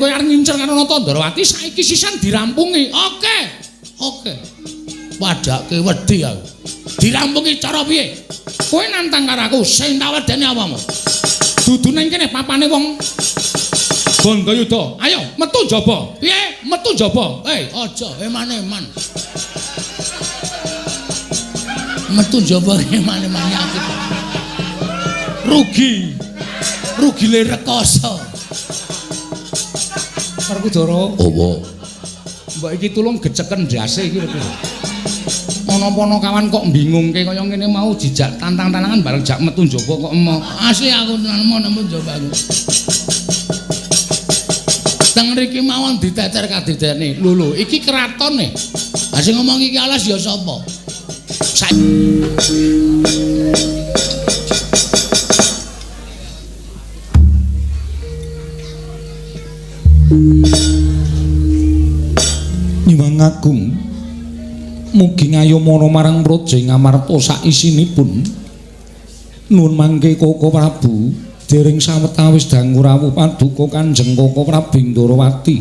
kowe arep ngincer karo Nata Ndrawati saiki sisan dirampungi. Oke. Oke. Padake wedi aku. Dirampungi cara piye? Kowe nantang karo aku sing tak wedeni apamu? Dudu nang kene papane wong Bandayuda. Ayo metu njaba. Piye? Metu njaba. Hei, aja eman-eman. Metu njaba eman-eman aku. Rugi. Rugi le rekoso. Werkudara. Apa? Mbok iki tulung geceken ndase iki lho. Ana ponokawan kok bingungke kaya ngene mau jejak tantang-tantangan bareng jak metu njaba kok emo. Asli aku nemu nemu njaba aku. Teng mriki mawon diteter kadidene. Lho lho, iki kratone. Ha sing ngomong iki alas ya sapa? Nyuwun agung mugi ngayomana marang praja ing Amarta saisinipun. Nuwun mangke Koko Prabu dereng sawetawis dangu rawuh paduka Kanjeng Koko Prabu Ndrawati.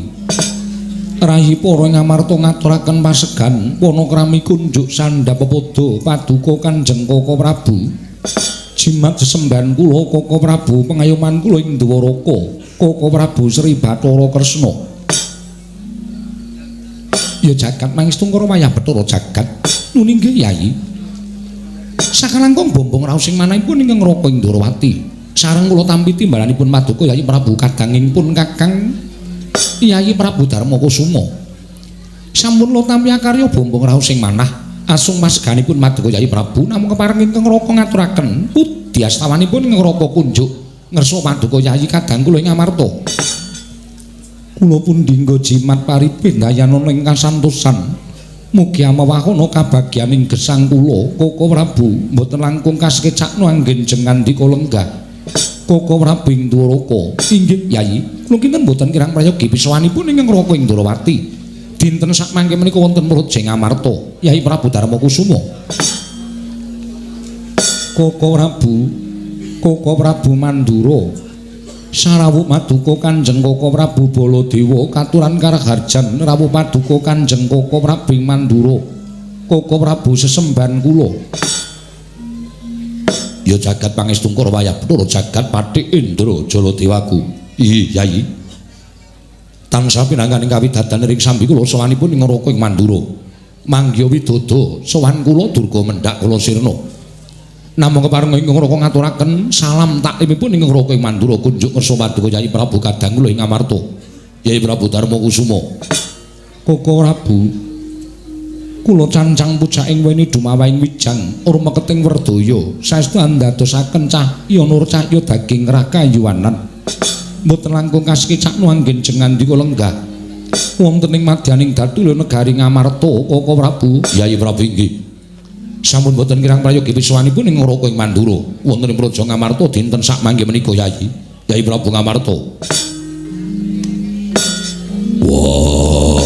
Rayi para ing Amarta ngaturaken pasegan panakrami kunjuk sandhap pepodo paduka Kanjeng Koko Prabu. Jimat sesembahan kula Koko Prabu pengayoman kula ing Dwaraka Koko Prabu Sri Bathara Kresna. Ya jagat mangestungkara wayah Bathara jagat. Nun inggih Yayi. Sakalangkung bombong raos ing manahipun ingkang Raka ing Ndrawati. Sareng kula tampi timbalanipun paduka Yayi Prabu kadanging pun Kakang Yayi Prabu Darma Kusuma. Sampun kula tampi akarya bombong raos ing manah asung maseganipun paduka Yayi Prabu namung kepareng ingkang Raka ngaturaken pudyastawanipun ingkang Raka kunjuk ngersa paduka Yayi kadang kula ing Amarta. Kula pun dinggo jimat paripih dayanana ing kasantosan. Mugi amawahana kabagyaning gesang kula Koko Prabu mboten langkung kasekecakno anggen jengandika lenggah. Koko Prabu ing Dwaraka. Inggih Yayi, kula kinten mboten kirang prayogi pisowanipun ingkang Raka ing Ndrawati. Dinten sakmangke menika wonten praja ing Amarta, Yayi Prabu Darma Kusuma. Koko Prabu, Koko Prabu Mandura. Sarawuh paduka Kanjeng Koko Prabu Baladewa katuran karaharjan rawuh paduka Kanjeng Koko Prabu Mandura. Koko Prabu sesembahan kula. Ya jagat pangestungkara wayah Bathara jagat Pathik Indra Jaladewaku. Ih Yayi. Tansah pinanganing kawidadan ring sambi kula sowanipun ing Raka ing Mandura. Manggiya widodo sowan kula durga mendhak kula sirna. Namung kepareng ingkang Raka ngaturaken salam taklimipun ingkang Raka ing Mandura kunjuk ngersa paduka Yayi Prabu kadang kula ing Amarta. Yayi Prabu Darma Kusuma. Koko Prabu kula cancang pujaking weni dumawahing wijang urmeketing werdaya saestu andadosaken cahya nur cahya daging rakayuwanan. Mboten langkung kasekecakno anggen jengandika lenggah. Wonten ing madyaning datulya negari Ngamarta Koko Prabu. Yayi Prabu inggih. Sampun boten kirang prayogi pisowanipun ing Raka ing Mandura wonten ing praja Ngamarta dinten sakmangke menika Yayi. Yayi Prabu Ngamarta. Wah.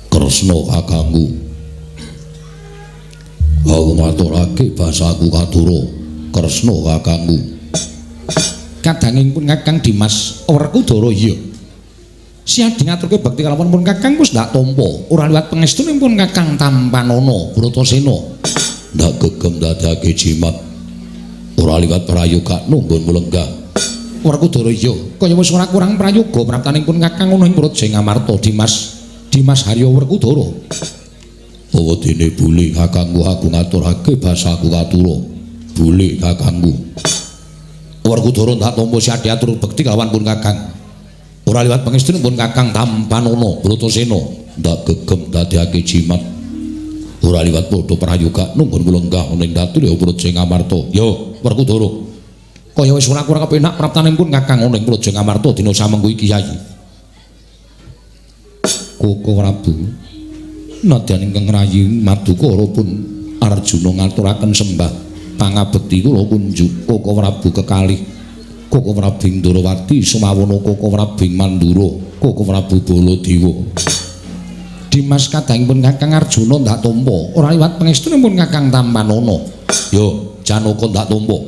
Kresna kakangku. Aku ngaturake basaku katura. Kresna kakangku. Kadanging pun Kakang Dimas Werkudara iya. Siadi ngaturke bekti kalawan pun Kakang wis ndak tampa, ora liwat pangestune pun Kakang tampanana Bratasena. Ndak gegem dadake jimat. Ora liwat prayogakno nggon lenggah. Werkudara iya, kaya wis ora kurang prayoga praptaning pun Kakang ana ing praja Ngamarta Dimas. Dimas Harya Werkudara. Apa dene bule kakangku aku ngaturake basaku katura. Bule kakangku. Werkudara ndak tampa siadi atur bekti kalawan pun Kakang. Ora liwat pangestune pun Kakang tampanana Bratasena. Ndak gegem dadekake jimat. Ora liwat padha prayogakno nggon lenggah ning datulya praja Ngamarta. Yo Werkudara. Kaya wis ora kurang kepenak praptaning pun Kakang ana ing praja Ngamarta dina samengko iki Yayi. Koko Prabu nadyan ingkang rayi Madukara pun Arjuna ngaturaken sembah pangabekti kula kunjuk Koko Prabu kekalih Koko Prabu Ndrawati sumawana Koko Prabu Mandura Koko Prabu Baladewa. Dimas kadangipun Kakang Arjuna ndak tampa ora liwat pangestunipun Kakang tampanana. Yo Janaka ndak tampa.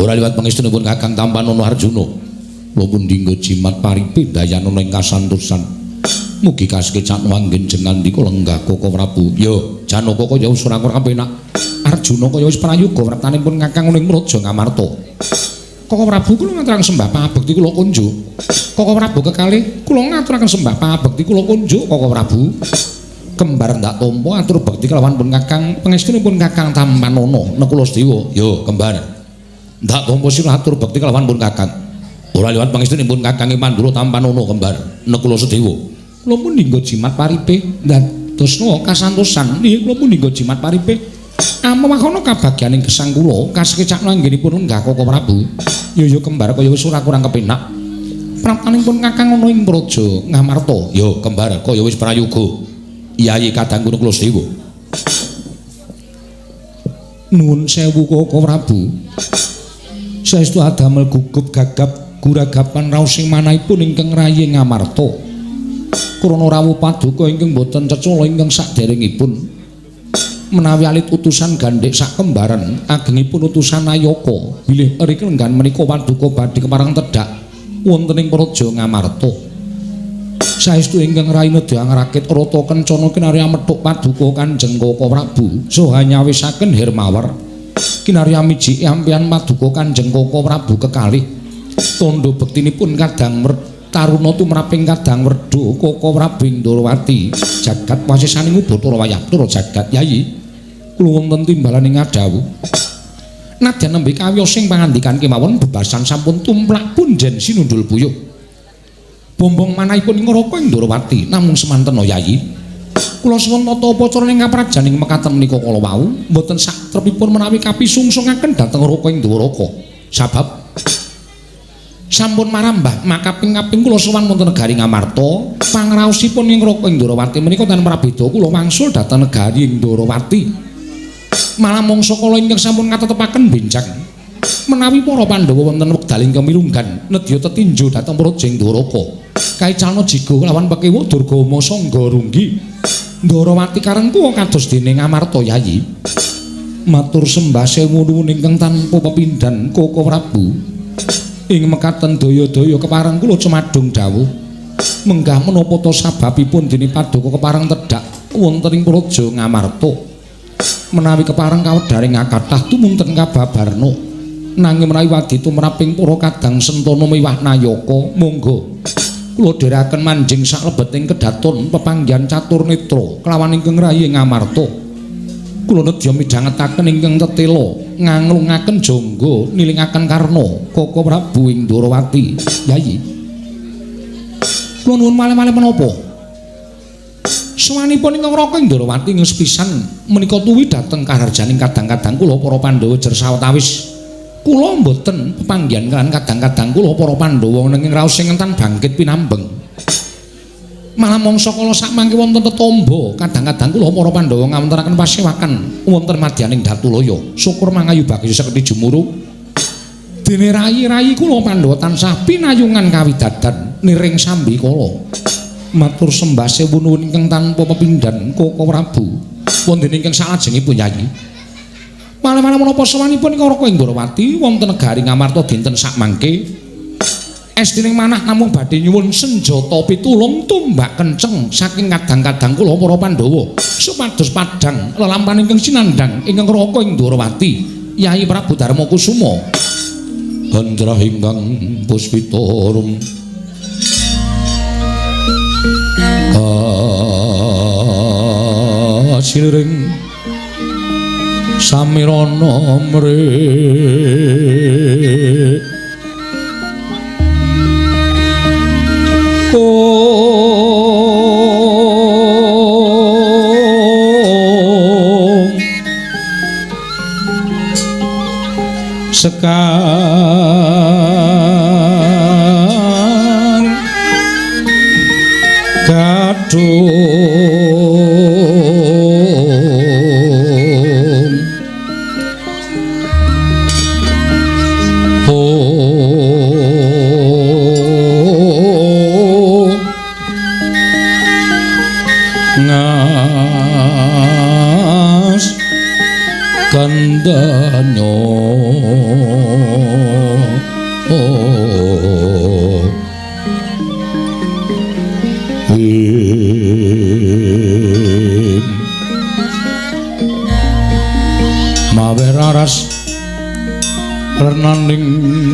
Ora liwat pangestunipun Kakang Tampanono Arjuna. Kula pun dinggo jimat paripe dayanana ing kasantosan. Mugi kasekecak wanggen jengandika lenggah Koko Prabu. Yo, Janaka kaya wis ora kurang penak. Arjuna kaya wis prayoga wretanipun Kakang ning Praja Ngamarta. Koko Prabu kula ngaturaken sembah pangabekti kula kunjuk. Koko Prabu kekalih kula ngaturaken sembah pangabekti kula kunjuk Koko Prabu. Kembar ndak tampa atur bekti kelawan pun Kakang pangestunipun Kakang Tampanono Nekula Sedewa. Yo, kembar. Ndak tampa sira atur bekti kelawan pun Kakang. Ora liwat pangestunipun Kakang Mandura Tampanono kembar Nekula Sedewa. Kula pun ninggo jimat paripe ndadosna kasantosan. Nggih, kula pun ninggo jimat paripe. Amewakana kabagyaning gesang kula kasekecakna anggenipun lenggah Koko Prabu. Yo yo kembar kaya wis ora kurang kepenak. Praptanipun Kakang ana ing Praja Ngamarta. Yo kembar kaya wis prayoga. Yayi kadangku Nekula Sedewa. Nuwun sewu Koko Prabu. Saestu adamel gugup gagap guragapan raos ing manahipun ingkang rayi Ngamarta. Krana rawuh paduka ingkang boten cecala ingkang saderengipun menawi alit utusan gandhek sak kembaran agengipun utusan Nayaka bilih eri lenggan menika paduka badhe kepareng tedhak wonten ing Praja Ngamarta. Saestu ingkang rayi nedha ngrakit rata kencana kinarya methuk paduka Kanjeng Koko Prabu saha nyawisaken Hermawar kinarya mijiki ampihan paduka Kanjeng Koko Prabu kekalih tandha bektinipun kadang taruna tumraping kadang werda Koko Prabu ing Ndorowati jagat wasisaning Ubathara wayah tura jagat. Yayi kula wonten timbalaning ngadhawuh nadyan nembe kawiyos sing pangandikan kemawon bebasan sampun tumplak punjen sinundul buyuh bombong manahipun ing Raka ing Ndorowati. Namung semanten Yayi kula suwun tata upacara ing kaprajaning mekaten menika kala wau mboten satrepipun menawi kapisungsungaken dhateng Raka ing Dwaraka sabab sampun marambah makaping-kaping kula sowan wonten negari Ngamarta pangraosipun ing Raka ing Ndorowati menika tan prabeda kula wangsul dhateng negari ing Ndorowati. Malah mangsa kala ingkang sampun katetepaken benjang menawi para Pandhawa wonten wekdal ingkang mirunggan nedya tetinju dhateng Praja ing Dwaraka kaicalna jiga kelawan pekewa Durgama Sangga Runggi Ndorowati karengku kados dene Ngamarta. Yayi matur sembah sewu nuwun ingkang tanpa pepindhan Koko Prabu. Ing mekaten daya-daya kepareng kula cemadung dawuh menggah menapa ta sababipun dene paduka kepareng tedhak wonten ing Praja Ngamarta menawi kepareng kawedharing kathah tumunten kababarna nanging menawi wadi tumraping para kadang sentana miwah nayaka monggo kula dherekaken manjing saklebeting kedaton pepanggihan catur netra kelawan ingkang rayi Ngamarta. Kula nedya midhangetaken ingkang tetela nganglungaken jangga nilingaken karna Koko Prabu ing Ndorowati. Yayi kula nuwun malih-malih menapa sowanipun ingkang Raka ing Ndorowati ing sepisan menika tuwi dhateng kaharjaning kadang-kadang kula para Pandhawa jer sawetawis kula mboten pepanggihan kaliyan kadang-kadang kula para Pandhawa nanging raos sing entan bangkit pinambeng. Malah mangsa kala sakmangke wonten tetombo kadang-kadang kula para Pandhawa ngawontenaken pasewakan wonten madyaning Datulaya. Syukur mangayu bagya sekti jumuru. Dene rayi-rayi kula Pandhawa tansah pinayungan kawidadan niring sambikala. Matur sembah sewu nuwun ingkang tanpa pepindhan Koko Prabu. Wonten ingkang salajengipun Yayi. Malah-malah menapa sowanipun ing Raka ing Ndorowati wonten negari Ngamarta dinten sakmangke. Estining manah namung badhe nyuwun senjata pitulung tumbak kenceng saking kadang-kadang kula para Pandhawa supados padhang lelampahan ingkang sinandhang ingkang Raka ing Ndorowati Yayi Prabu Darma Kusuma. Hendra ingkang puspita rum asiliring samirana mre sekar gadung ngas kandanyo. Renaning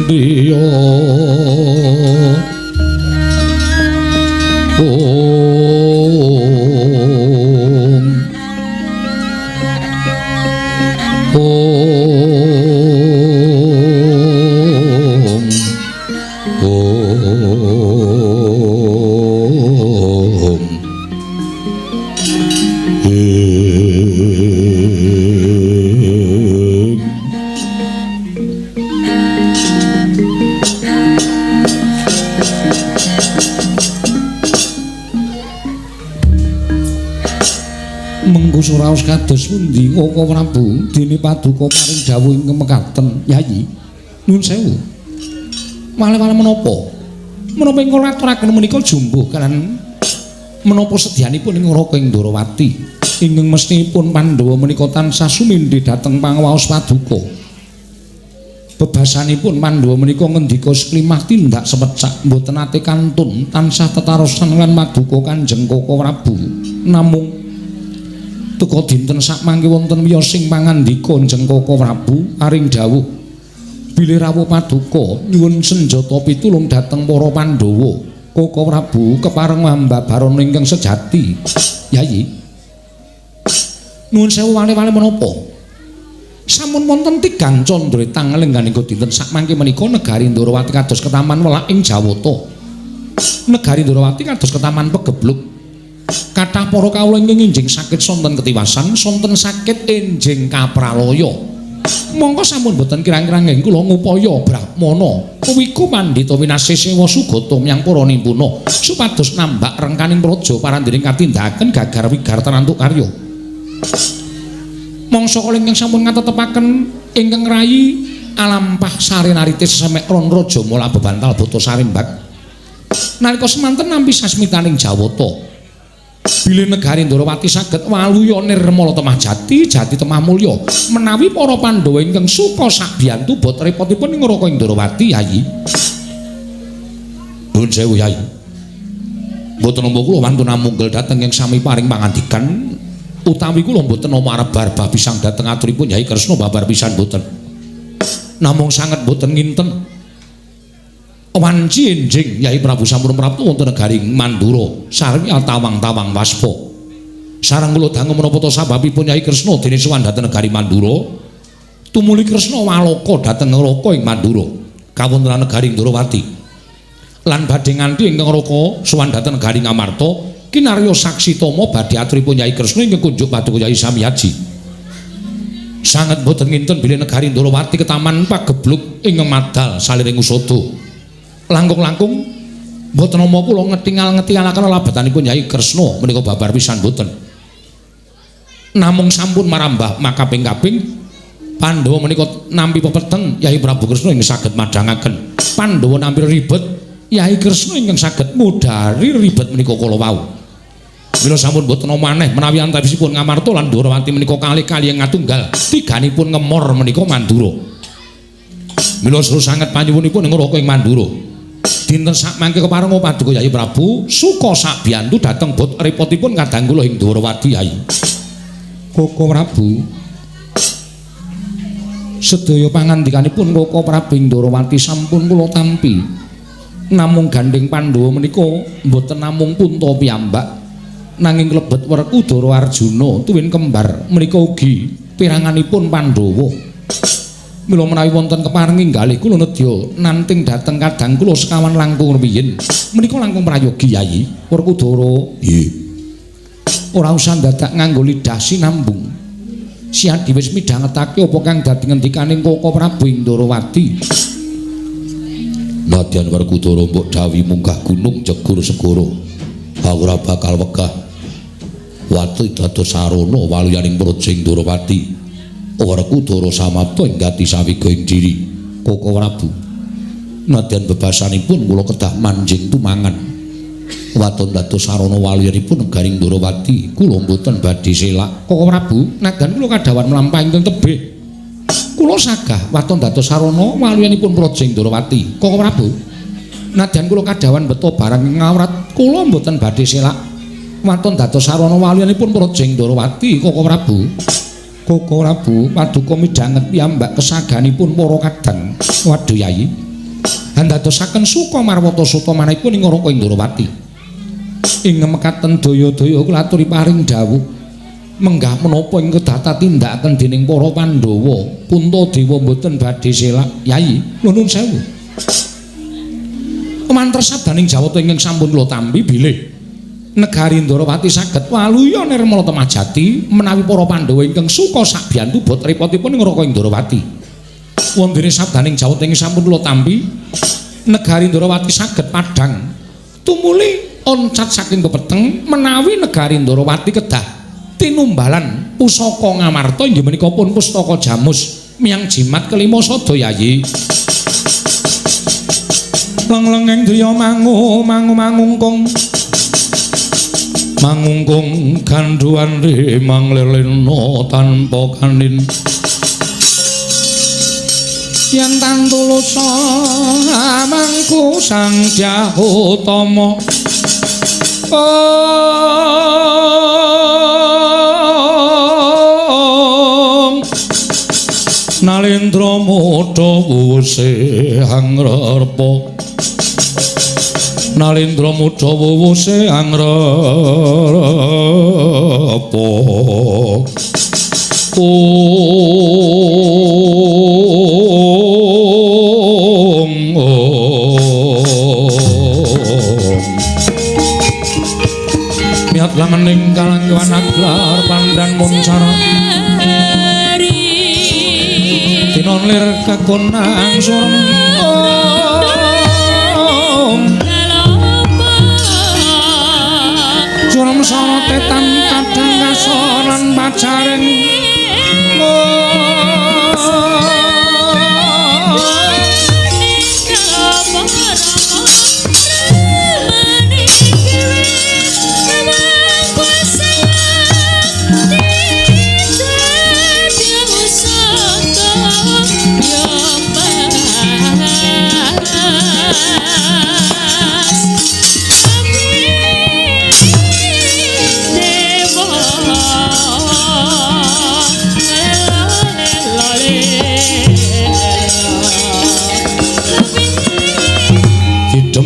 diya Om Om Om Ing. Mengku suraos kados pundi Koko Prabu dene paduka paring dawuh ingkang mekaten Yayi nuwun sewu. Wale-wale menapa? Menapa ingkang aturaken menika jumbuh kalian menapa sedyanipun ing Raka ing Ndorowati ingkang mesthipun Pandhawa menika tansah sumindhe dhateng pangawaos paduka. Bebasanipun Pandhawa menika ngendika seklimah tindak semecak mboten nate kantun tansah tetarosan lan maduka Kanjeng Koko Prabu. Namung teka dinten sakmangke wonten wiyosing pangandika Kanjeng Koko Prabu paring dawuh bilih rawuh paduka nyuwun senjata pitulung dhateng para Pandhawa. Koko Prabu kepareng ambabarana ingkang sejati. Yayi nuwun sewu wale-wale menapa? Sampun wonten tigang candra tanglenggane dinten sakmangke menika negari Ndorowati kados ketaman welak ing Jawata. Negari Ndorowati kados ketaman pegebluk. Kathah para kawula ingkang enjing sakit sonten ketiwasan, sonten sakit enjing kapralaya. Mongko sampun boten kirang-kirang nggih kula ngupaya brahmana wiku pandhita winasih sewa sugata miyang para nimpuna supados nambak rengkaning praja parandiring katindakaken gagar wigar tanantuk karya. Mangsa kala ingkang sampun ngatetepaken ingkang rayi alampah sarenarite sesemek ron raja mula bebantal bata sarimbak. Nalika semanten nampi sasmitaning Jawata. Bilih negari Ndorowati saged waluya nirmala temah jati, jati temah mulya. Menawi para Pandhawa ingkang suka sabiyantu bot repotipun ing Raka ing Ndorowati, Yayi. Nuwun sewu, Yayi. Mboten nampa kula wantun amunggel dhateng ing sami paring pangandikan utawi kula mboten nampa arep barbah pisang dhateng aturipun Yai Kresna babar pisan mboten. Namung sanget mboten nginten. Wanci enjing Yai Prabu sampun praptu wonten negari Mandura sarwi tawang-tawang waspa. Sareng kula dangu menapa ta sababipun Yai Kresna dene sowan dhateng negari Mandura, tumuli Kresna waloka dhateng Raka ing Mandura kawontenan negari Ndorowati. Lan badhe nganti ingkang Raka sowan dhateng negari Ngamarta kinarya saksi tama badhe aturipun Yai Kresna ingkang kunjuk paduka Yai Samyaji. Sanget boten nginten bilih negari Ndorowati ketaman pagebluk ingkang madal saliring usada. Langkung-langkung mboten nampa kula ngetingal-ngetingalaken labetanipun Yai Kresna menika babar pisan mboten. Namung sampun marambah makaping-kaping Pandhawa menika nampi pepeteng Yai Prabu Kresna ingkang saged madhangaken. Pandhawa nampi ribet Yai Kresna ingkang saged mudhari ribet menika kala wau. Mila sampun mboten maneh menawi antawisipun Ngamarta lan Ndorowati menika kalih-kalih ngatunggal tiganipun ngemor menika Mandura. Mila seru sanget panyuwunipun ing Raka ing Mandura. Dinten sakmangke kepareng paduka Yai Prabu suka sabiyantu dhateng bot repotipun kadang kula ing Ndorowati Yai. Koko Prabu sedaya pangandikanipun Koko Prabu ing Ndorowati sampun kula tampi. Namung gandheng Pandhawa menika mboten namung punta piyambak nanging klebet Werkudara Arjuna tuwin kembar menika ugi piranganipun Pandhawa. Mila menawi wonten kepareng inggalih kula nedya nanting dhateng kadang kula sekawan langkung rumiyin. Menika langkung prayogi Yayi Werkudara. Nggih. Ora usah dadak nganggo lidah sinambung. Siadi wis midhangetake apa kang dadi ngendikaning Koko Prabu ing Ndorowati. Nadyan Werkudara mbok dawuhi munggah gunung jegur segara. Aku ora bakal wegah. Watu dados sarana waluyaning praja ing Ndorowati. Werkudara samapta ing gati sawiga ing diri Koko Prabu. Nadyan bebasanipun kula kedah manjing tumangan. Waton dados sarana waluyanipun negari Ndorowati kula mboten badhe selak. Koko Prabu, nadyan kula kadhawan mlampah ingkang tebih. Kula sagah waton dados sarana waluyanipun praja ing Ndorowati. Koko Prabu, nadyan kula kadhawan beto barang ngawrat kula mboten badhe selak. Waton dados sarana waluyanipun praja ing Ndorowati. Koko Prabu, Koko Prabu paduka midhanget piyambak kesaganipun para kadang. Waduh Yayi. Andadosaken suka marwata suta manahipun ing Raka Indrawati. Ing mekaten daya-daya kula aturi paring dawuh menggah menapa ing kedah tindakaken dening para Pandhawa. Puntadewa mboten badhe selak. Yayi, nuwun sewu. Mantra sabdaning Jawata ingkang sampun kula tampi bilih negari Ndrawati saged waluya nirmala temajati menawi para Pandhawa ingkang suka sabiyantu bot repotipun ing Raka Indrawati. Wondene sabdaning Jawata ingkang sampun kula tampi negari Ndrawati saged padhang tumuli oncat saking pepeteng menawi negari Ndrawati kedah tinumbalan pusaka Ngamarta inggih menika pun pustaka Jamus miyang jimat kelima sada Yayi. Lenglenging driya mangu mangu mangungkung mangungkung gandhuwan rimang lelena tanpa kanin yen tantulusa mangku Sang Dyah Utama. Om Nalendra mudha wuwuse angrerpa Nalendra mudha wuwuse angrerpa. Om Om Miat lamening kalangwan aglar pandan muncara tinon lir kekonang surem. Om Surem sorote tan kadang kasoran pacaring.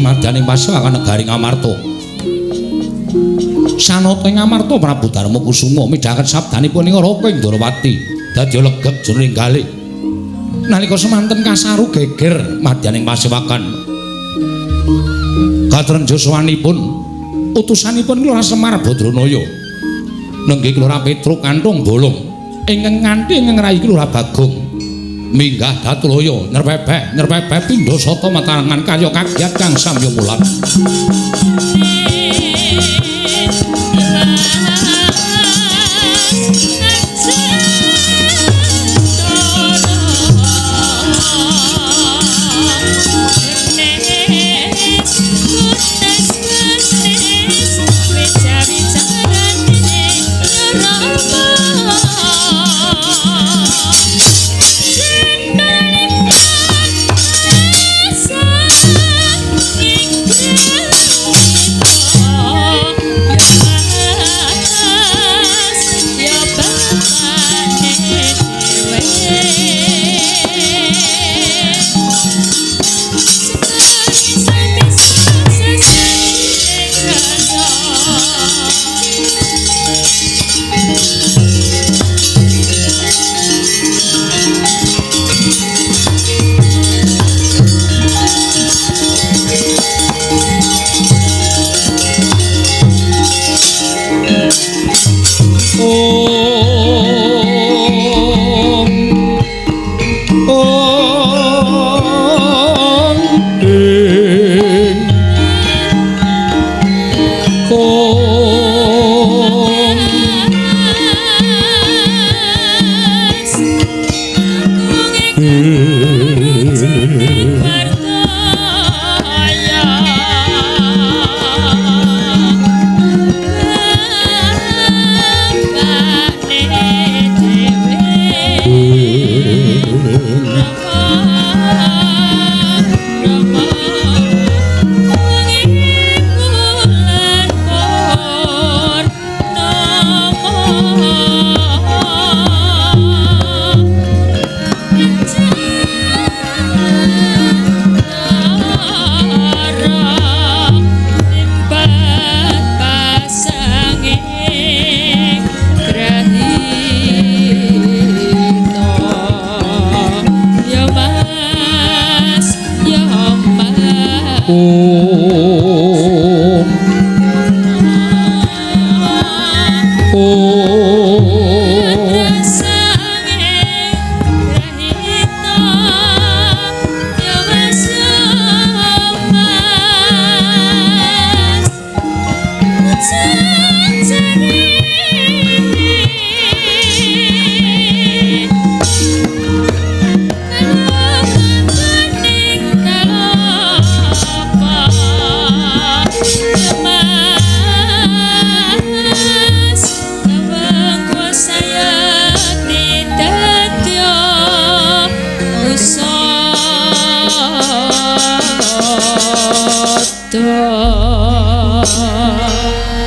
Madyaning pasewakan negari Ngamarta. Sanata ing Ngamarta Prabu Darma Kusuma midhanget sabdanipun ing Raka Indrawati dadi legeg jroning galih. Nalika semanten kasaru geger madyaning pasewakan. Katren joswanipun utusanipun Kelurahan Semar Badranaya. Nenggih Kelurahan Petruk Kantung Bolong ingkang nganti ingkang rayi Kelurahan Bagong. Minggah Datulaya nyerpepeh nyerpepeh pindha sata matarangan karya kagiat kang samya mulat.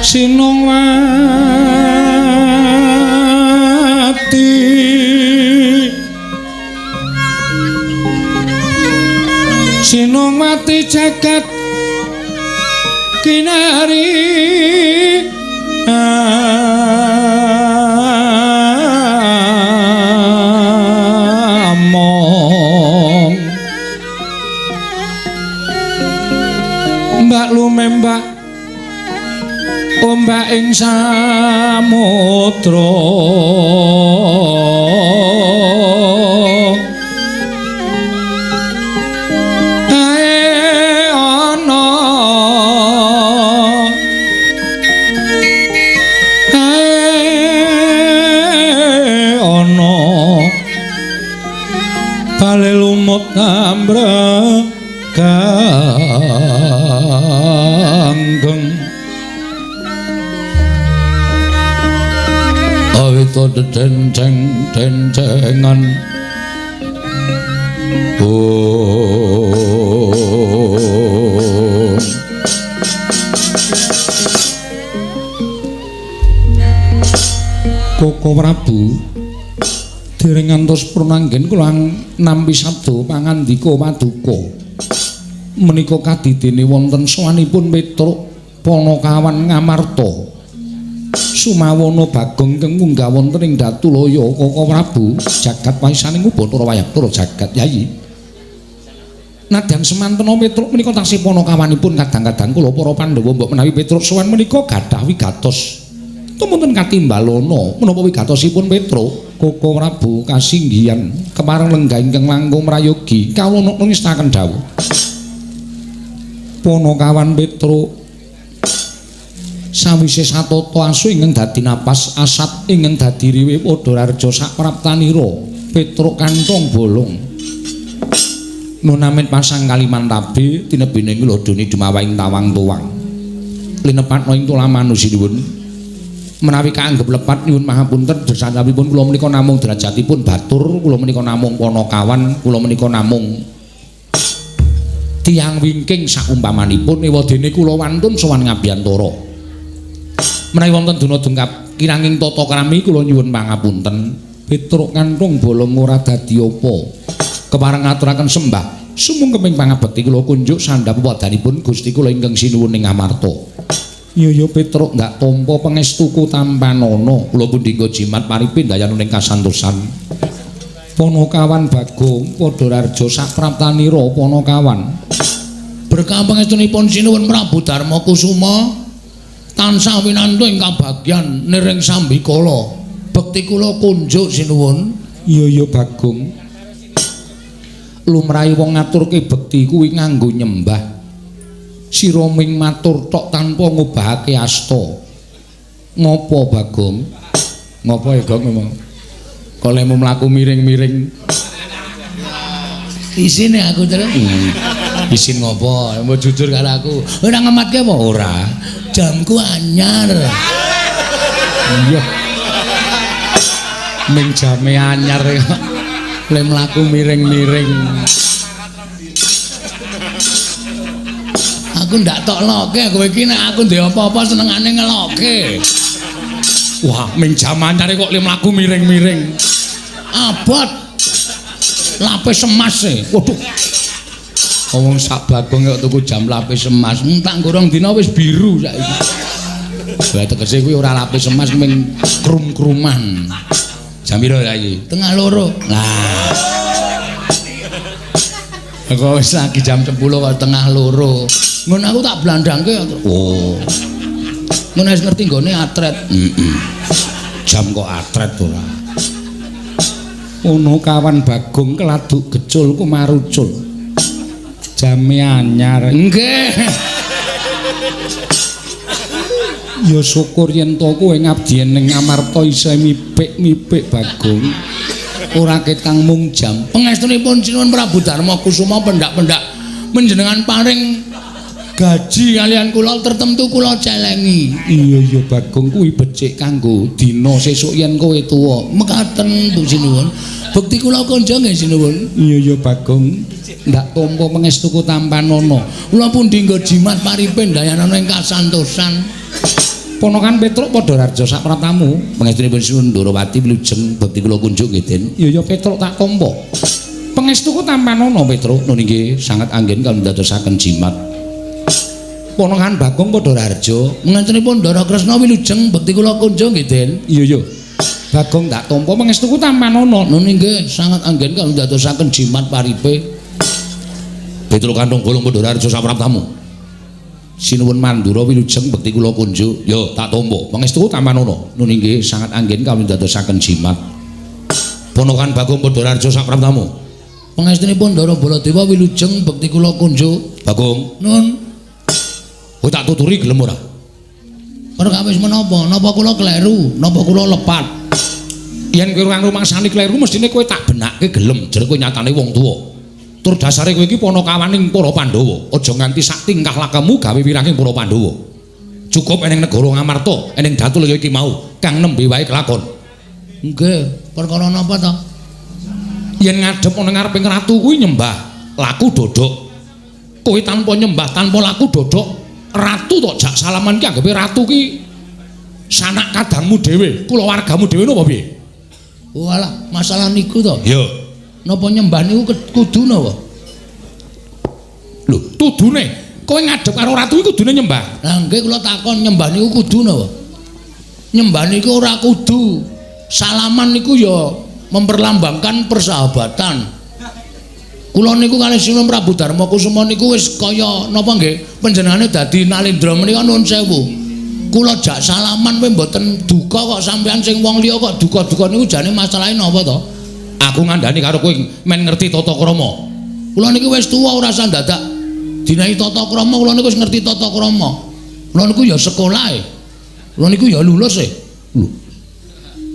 Sinungwati Sinungwati jagat kinari among Mbak lumembak ombak ing samudra ae ana ae ana bale lumut ambrek ganggeng awita dedenceng dencengan om. Koko Prabu dereng ngantos purnanggen kula nampi sabda pangandika paduka menika kadidene wonten sowanipun Petruk Panakawan Ngamarta Sumawana Bagong ingkang munggah wonten ing Datulaya. Koko Prabu jagat waisaning Ubathara Wayabdara jagat Yayi. Nadyan semantena Petruk menika tasih panakawanipun kadang-kadang kula para Pandhawa mbok menawi Petruk sowan menika gadah wigatos. Tumunten katimbalana menapa wigatosipun Petruk? Koko Prabu kasinggihan kepareng lenggah ingkang langkung prayogi kawula nungestaken dawuh. Panakawan Petruk sawise satata asu ingkang dadi napas asat ingkang dadi riwe padha raja sapraptanira Petruk kantong bolong nunamit pasang Kalimantabe tinebine ngladoni dumawaing tawang tuwang linepatna ing tulamanu sinuwun menawi kaanggep lepat nyuwun mahapunten dresanipun kula menika namung derajatipun batur kula menika namung panakawan kula menika namung tiyang wingking saumpamanipun ewadene kula wantun sowan ngabiyantara menawi wonten duna dengkap kiranging tata krami kula nyuwun pangapunten. Petruk kanthong bolong ora dadi apa kepareng ngaturaken sembah sumungkeping pangabekti kula kunjuk sandhap pepadhanipun Gusti kula ingkang sinuwun ing Amarta. Iya ya Petruk ndak tampa pangestuku tampanana kula pundhingga jimat paripin dayana ing kasantosan. Panakawan Bagong padha raja sapraptanira Panakawan berkah pangestunipun sinuwun Prabu Darma Kusuma tansah winantu ing kabagyan niring sambikala. Bekti kula kunjuk sinuwun. Iya ya Bagong lumrahe wong ngaturke bekti kuwi nganggo nyembah sira ming matur tok tanpa ngobahake asta. Ngopo Bagong? Ngopo ya Gong ngomong? Kok lemu mlaku miring-miring. Isine aku terus. Isin ngopo? Mbok jujur karo aku. Ora ngematke apa ora? Jamku anyar. Iya. Ming jame anyar kok. Le mlaku miring-miring. Aku ndak tok loke kowe iki nek aku ndek apa-apa senengane ngeloke. Wah, ming jam anyar kok le mlaku miring-miring. Abot. Lapis emas e. Waduh. Wong sak Bagong kok tuku jam lapis emas. Tak gorong dina wis biru saiki. Lah tegese kuwi ora lapis emas ming krum-kruman. Jam piro saiki? 1:30. Lah. Kok wis lagi jam 10 kok 1:30. Ngono aku tak blandangke. Oh. Ngono wis ngerti nggone atret. Heeh. Jam kok atret ora. Ono kawan Bagong keladuk gecul kumarucul. Jame anyar. Nggih. Ya syukur yen to kowe ngabdi ning Amarta isih mipik-mipik Bagong. Ora ketang mung jam. Pangestunipun sinuwun Prabu Darma Kusuma pendak-pendak menjenengan paring gaji kalian kula tertentu kula celengi. Iya iya Bagong kuwi becik kanggo dina sesuk yen kowe tuwa. Mekaten Bu sinuwun. Bekti kula konjo nggih sinuwun. Iya iya Bagong. Ndak tampa pangestuku tampanana. Kula pundi nggo jimat paripin dayanana ing kasantosan. Ponokan Petruk Padha Raja sak pratamu. Pangestunipun Sinuwun Ndorowati wilujeng bekti kula kunjuk nggih, Den. Iya ya Petruk tak tampa. Pangestuku tampanana Petruk. Nun inggih sanget anggen kawula ndadosaken jimat. Ponokan Bagong Padha Raja. Pangestunipun Ndara Kresna wilujeng bekti kula kunjuk nggih, Den. Iya ya. Bagong tak tampa pangestuku tampanana. Nun inggih sanget anggen kawula ndadosaken jimat paripe. Petruk Kantong Bolong Padha Raja sak pratamu. Sinuwun Mandura wilujeng bekti kula kunjuk. Yo tak tampa. Pangestuku tampanana. Nun inggih sanget anggen kawula ndadosaken jimat. Ponokan Bagong Padha Raja sak pratamu. Pangestunipun Ndara Baladewa wilujeng bekti kula kunjuk. Bagong. Nun. Kowe tak tuturi gelem ora? Perkawis menapa? Napa kula kleru? Napa kula lepat? Yen kowe ora rumangsani kleru mestine kowe tak benake gelem. Jare kowe nyatane wong tuwa. Tur dasare kowe iki panakawaning para Pandhawa. Aja nganti sak tingkah lakemu gawe wiranging para Pandhawa. Cukup eneng negara Ngamarta, eneng datul ya iki mau kang nembe wae kelakon. Nggih, perkara napa ta? Yen ngadhep ana ngareping ratu kuwi nyembah laku dodok. Kowe tanpa nyembah, tanpa laku dodok, ratu tok jak salaman ki anggepe ratu ki sanak kadangmu dhewe, kulawargamu dhewe napa piye? Walah, masalah niku to. Ya. Napa nyembah niku kudu napa? Lho, tudune kowe ngadhep karo ratu iki kudune nyembah. Lah nggih kula takon nyembah niku kudu napa? Nyembah niku ora kudu. Salaman niku ya memperlambangkan persahabatan. Kula niku kalih Sinuwun Prabu Darma Kusuma niku wis kaya napa nggih panjenengane dadi Nalendra menika nuwun sewu. Kula jak salaman kowe mboten duka kok sampean sing wong liya kok duka-duka niku jane masalahe napa to? Aku ngandani karo kowe men ngerti tata krama. Kula niki wis tuwa ora usah dadak dinahi tata krama, kula niku wis ngerti tata krama. Kula niku ya sekolah e. Kula niku ya lulus e. Lho.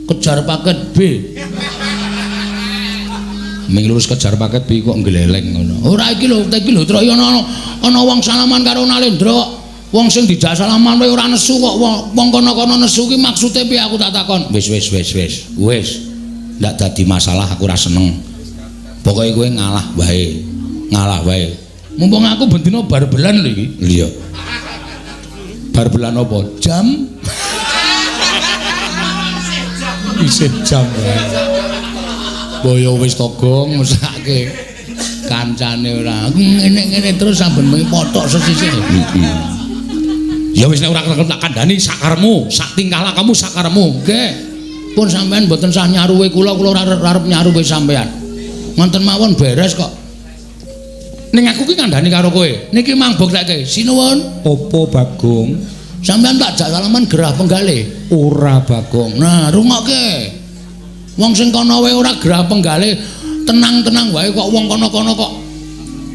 Kejar paket B. Ming lulus kejar paket B kok ngleleng ngono. Ora iki lho, iki lho trok ana wong salaman karo Nalendra kok. Wong sing dijak salaman wae ora nesu kok wong kono-kono nesu ki maksude piye aku tak takon. Wis wis wis wis. Wis. Ndak dadi masalah aku ora seneng. Pokoke kowe ngalah wae. Ngalah wae. Mumpung aku bendina barbelan lho iki. Iya. Barbelan apa? Jam. Isih jam wae. Boyo wis togong mesake kancane ora. Ngene-ngene terus saben bengi pothok sesisih. Ya wis nek ora tak kandhani sakaremu, sak tingkah lakamu sakaremu. Nggih. Pun sampean mboten sah nyaruwe kula, kula ora arep nyaruwe sampean. Ngoten mawon beres kok. Ning aku ki ngandani karo kowe. Niki mang buktekke. Sinuwun. Apa Bagong? Sampean tak jak salaman gerah penggale. Ora Bagong. Nah, rungokke. Wong sing kono wae ora gerah penggale, tenang-tenang wae kok wong kono-kono kok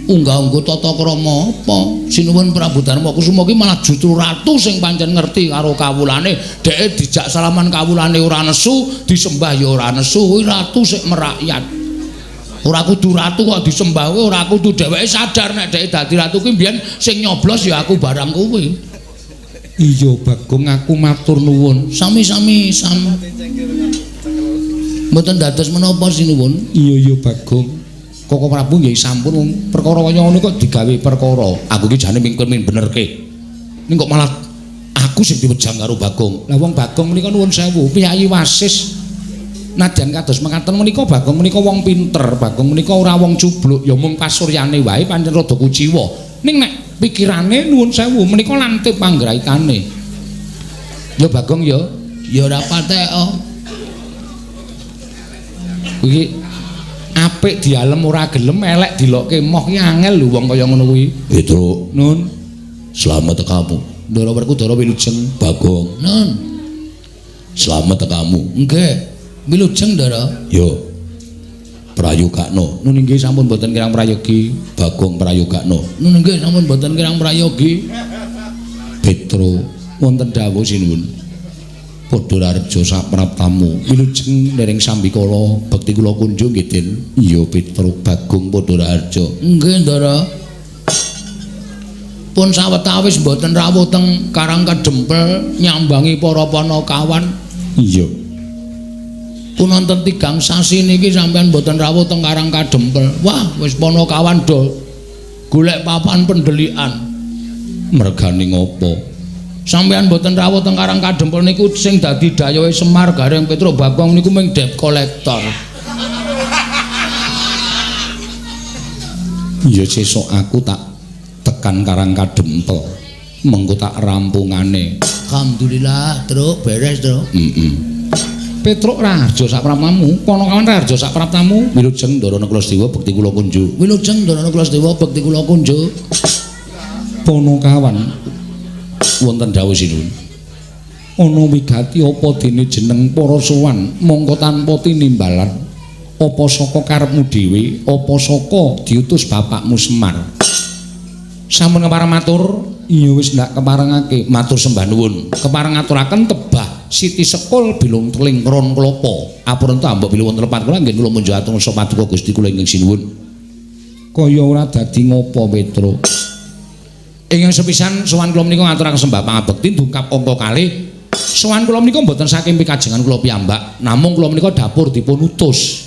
unggah-ungguh tata krama apa? Sinuwun Prabu Darma Kusuma ki malah justru ratu sing pancen ngerti karo kawulane, dheke dijak salaman kawulane ora nesu, disembah ya ora nesu, kuwi ratu sik merakyat. Ora kudu ratu kok disembah kuwi ora kudu, dheweke sadar nek dheke dadi ratu kuwi mbiyen sing nyoblos ya aku barang kuwi. Iya Bagong, aku matur nuwun. Sami-sami sam. Mboten dados menapa sinuwun? Iya iya Bagong. Koko Prabu nggih sampun wong perkara kaya ngono kok digawe perkara. Aku ki jane mingkir min benerke. Ning kok malah aku sing diwejang karo Bagong. Lah wong Bagong menika nuwun sewu, piyayi wasis. Nadyan kados mekaten menika Bagong menika wong pinter, Bagong menika ora wong cubluk, ya mung pasuryane wae pancen rada kuciwa. Ning nek pikirane nuwun sewu menika lantip panggraitane. Ya Bagong ya, ya ora patek. Kuwi apik dialem ora gelem, elek dilokke moh ki angel lho wong kaya ngono kuwi. Petruk, nun. Slamet tekamu. Ndara Werkudara wilujeng. Bagong. Nun. Slamet tekamu. Nggih. Wilujeng Ndara. Yo. Prayogakno. Nun inggih sampun boten kirang prayogi. Bagong prayogakno. Nun inggih sampun boten kirang prayogi. Petruk wonten dawuh sinuwun. Padha Raja sapraptamu wilujeng dereng sambikala bekti kula kunjung nggih Den. Iya Petruk Bagong Padha Raja. Nggih Ndara. Pun sawetawis mboten rawuh teng Karang Kedempel nyambangi para panakawan. Iya. Pun wonten 3 sasi niki sampean mboten rawuh teng Karang Kadempel. Wah, wis panakawan do golek papan pendelikan. Mergane ngopo? Sampeyan mboten rawuh teng Karang Kadempel niku sing dadi dayohe Semar Gareng Petruk Bagong niku mung debt collector. Ya sesuk aku tak tekan Karang Kadempel. Mengko tak rampungane. Alhamdulillah, Truk, beres, Truk. Heeh. Petruk Raharja sak praptamu, Ponokawan Raharja sak praptamu. Wilujeng Ndara Kulasedewa bekti kula kunjuk. Wilujeng Ndara Kulasedewa bekti kula kunjuk. Ponokawan wonten dawuh sinuwun. Ana wigati apa dene jeneng para sowan mongko tanpa tinimbalan. Apa saka karepmu dhewe, apa saka diutus bapakmu Semar. Sampun kepareng matur, iya wis ndak keparengake, matur sembah nuwun. Kepareng ngaturaken tebah siti sekul bilung teling ron klapa. Apurenta mbok bilih wonten lepat kula nggih kula munjuk atur sapa paduka Gusti kula ingkang sinuwun. Kaya ora dadi ngopo Petruk. Ingkang sepisan sowan kula menika ngaturaken sembah pangabekti dungkap angka kalih. Sowan kula menika mboten saking pikajengan kula piyambak, namung kula menika dapur dipun utus.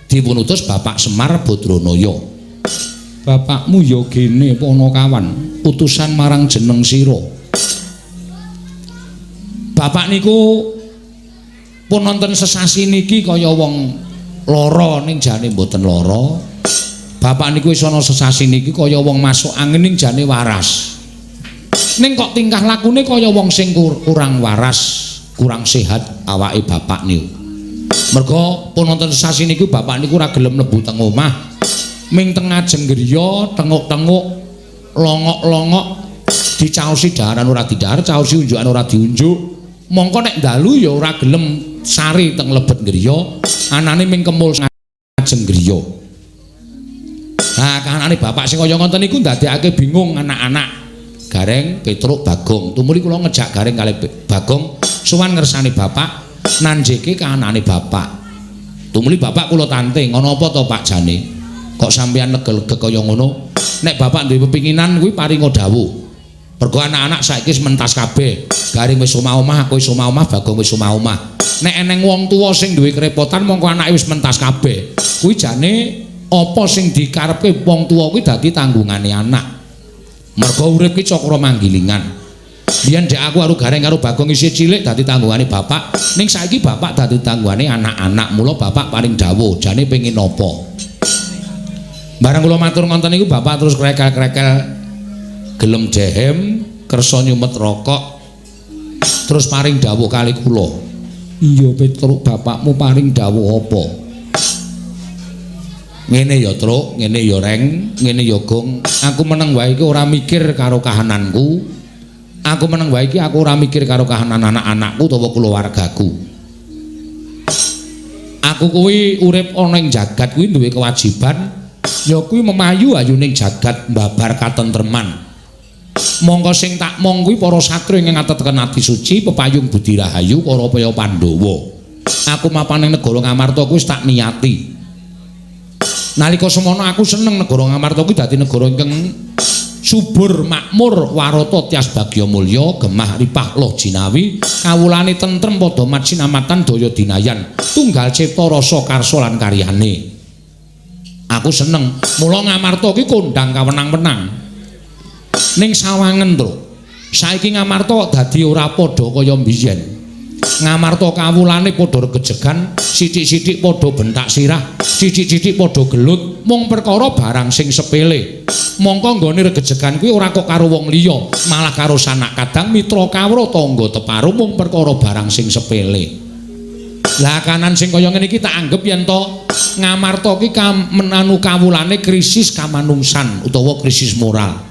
Dipun utus Bapak Semar Badranaya. Bapakmu ya gene Ponokawan, utusan marang jeneng sira. Bapak niku pun nonton sesasi niki kaya wong lara ning jane mboten lara. Bapak niku wis ana sesasi niki kaya wong masuk angin ning jane waras. Ning kok tingkah lakune kaya wong sing kurang waras, kurang sehat awake bapak niku. Merga pun nonton sesasi niku bapak niku ora gelem mlebu teng omah. Ming teng ngajeng griya tenguk-tenguk, longok-longok, dicaosi daharan ora didahar, caosi unjukan ora diunjuk. Mongko nek dalu ya ora gelem sare teng lebet griya, anane ming kemul ngajeng griya. Nah, kahanane bapak sing kaya ngoten niku ndadekake bingung anak-anak. Gareng, Petruk, Bagong. Tumuli kula ngejak Gareng kalih Bagong sowan ngersani bapak, nanjeke kahanane bapak. Tumuli bapak kula tanting, ana apa to Pak jane? Kok sampeyan lega-lega kaya ngono? Nek bapak duwe pepinginan kuwi paringa dawuh. Mergo anak-anak saiki wis mentas kabeh. Gareng wis omah-omah, aku wis omah-omah, Bagong wis omah-omah. Nek eneng wong tuwa sing duwe kerepotan mongko anake wis mentas kabeh. Kuwi jane apa sing dikarepke wong tuwa kuwi dadi tanggungane anak. Mergo urip ki cakra manggilingan. Biyen dek aku karo Gareng karo Bagong isih cilik dadi tanggungane bapak, ning saiki bapak dadi tanggungane anak-anak. Mula bapak paring dawuh, jane pengin apa? Bareng kula matur ngonten niku bapak terus krekel-krekel gelem jehem, kersa nyumet rokok, terus paring dawuh kali kula. Iya Petruk, bapakmu paring dawuh apa? Ngene ya Truk, ngene ya Reng, ngene ya Gong. Aku meneng wae iki ora mikir karo kahananku. Aku meneng wae iki aku ora mikir karo kahanan anak-anakku utawa keluargaku. Aku kuwi urip ana ing jagat kuwi duwe kewajiban ya kuwi memayu ayuning jagat mbabar katentreman. Mongko sing tak mong kuwi para satria ingkang ateteken ati suci pepayung budi rahayu para paya Pandhawa. Aku mapan ing negara Ngamarta kuwi wis tak niati. Nalika semono aku seneng negara Ngamarta kuwi dadi negara ingkang subur makmur warata tias bagya mulya gemah ripah loh jinawi kawulane tentrem padha mat sinamatan daya dinayan tunggal cipta rasa karsa lan karyane. Aku seneng mula Ngamarta ki kondang kawenang-wenang. Ning sawangen, Truk. Saiki Ngamarta kok dadi ora padha kaya mbiyen. Ngamarta kawulane padha regejegan, sithik-sithik padha bentak sirah, sithik-sithik padha gelut mung perkara barang sing sepele. Mongko nggone regejegan kuwi ora kok karo wong liya, malah karo sanak kadang mitra kawra tangga teparo mung perkara barang sing sepele. Lah kanan sing kaya ngene iki tak anggep yen to Ngamarta ki menanu kawulane krisis kamanungsan utawa krisis moral.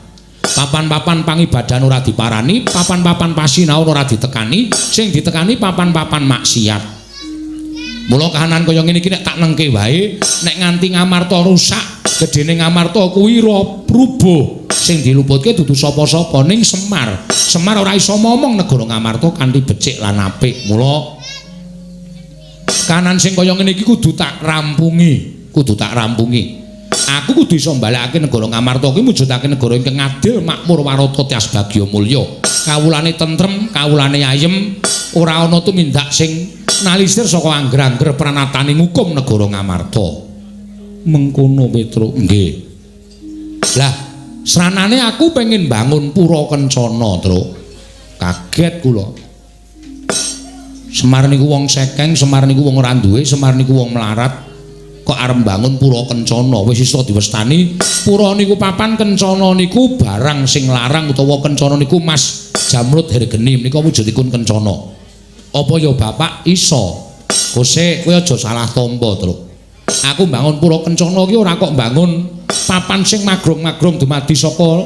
Papan-papan pangibadahan ora diparani, papan-papan pasinaon ora ditekani, sing ditekani papan-papan maksiat. Mula kahanan kaya ngene iki nek tak nengke wae, nek nganti Ngamarta rusak, gedene Ngamarta kuwi rubuh. Sing diluputke dudu sapa-sapa ning Semar. Semar ora iso momong negara Ngamarta kanthi becik lan apik. Mula kahanan sing kaya ngene iki kudu tak rampungi, kudu tak rampungi. Aku kudu iso mbalekake negara Ngamarta kuwi mujudake negara ingkang adil, makmur, warata, tias bagya mulya. Kawulane tentrem, kawulane ayem, ora ana tumindak sing nalisir saka angger-angger pranatane ngukum negara Ngamarta. Mengkono Petruk, nggih. Lah, sranane aku pengen bangun pura kencana, Truk. Kaget kula. Semar niku wong sekeng, Semar niku wong ora duwe, Semar niku wong melarat. Kok arep mbangun pura kencana? Wis iso diwestani pura niku papan, kencana niku barang sing larang utawa kencana niku mas jamrud hergeni menika wujudipun kencana. Apa ya bapak iso? Kose kowe aja salah tampa, Truk. Aku mbangun pura kencana ki ora kok mbangun papan sing magrong-magrong dumadi saka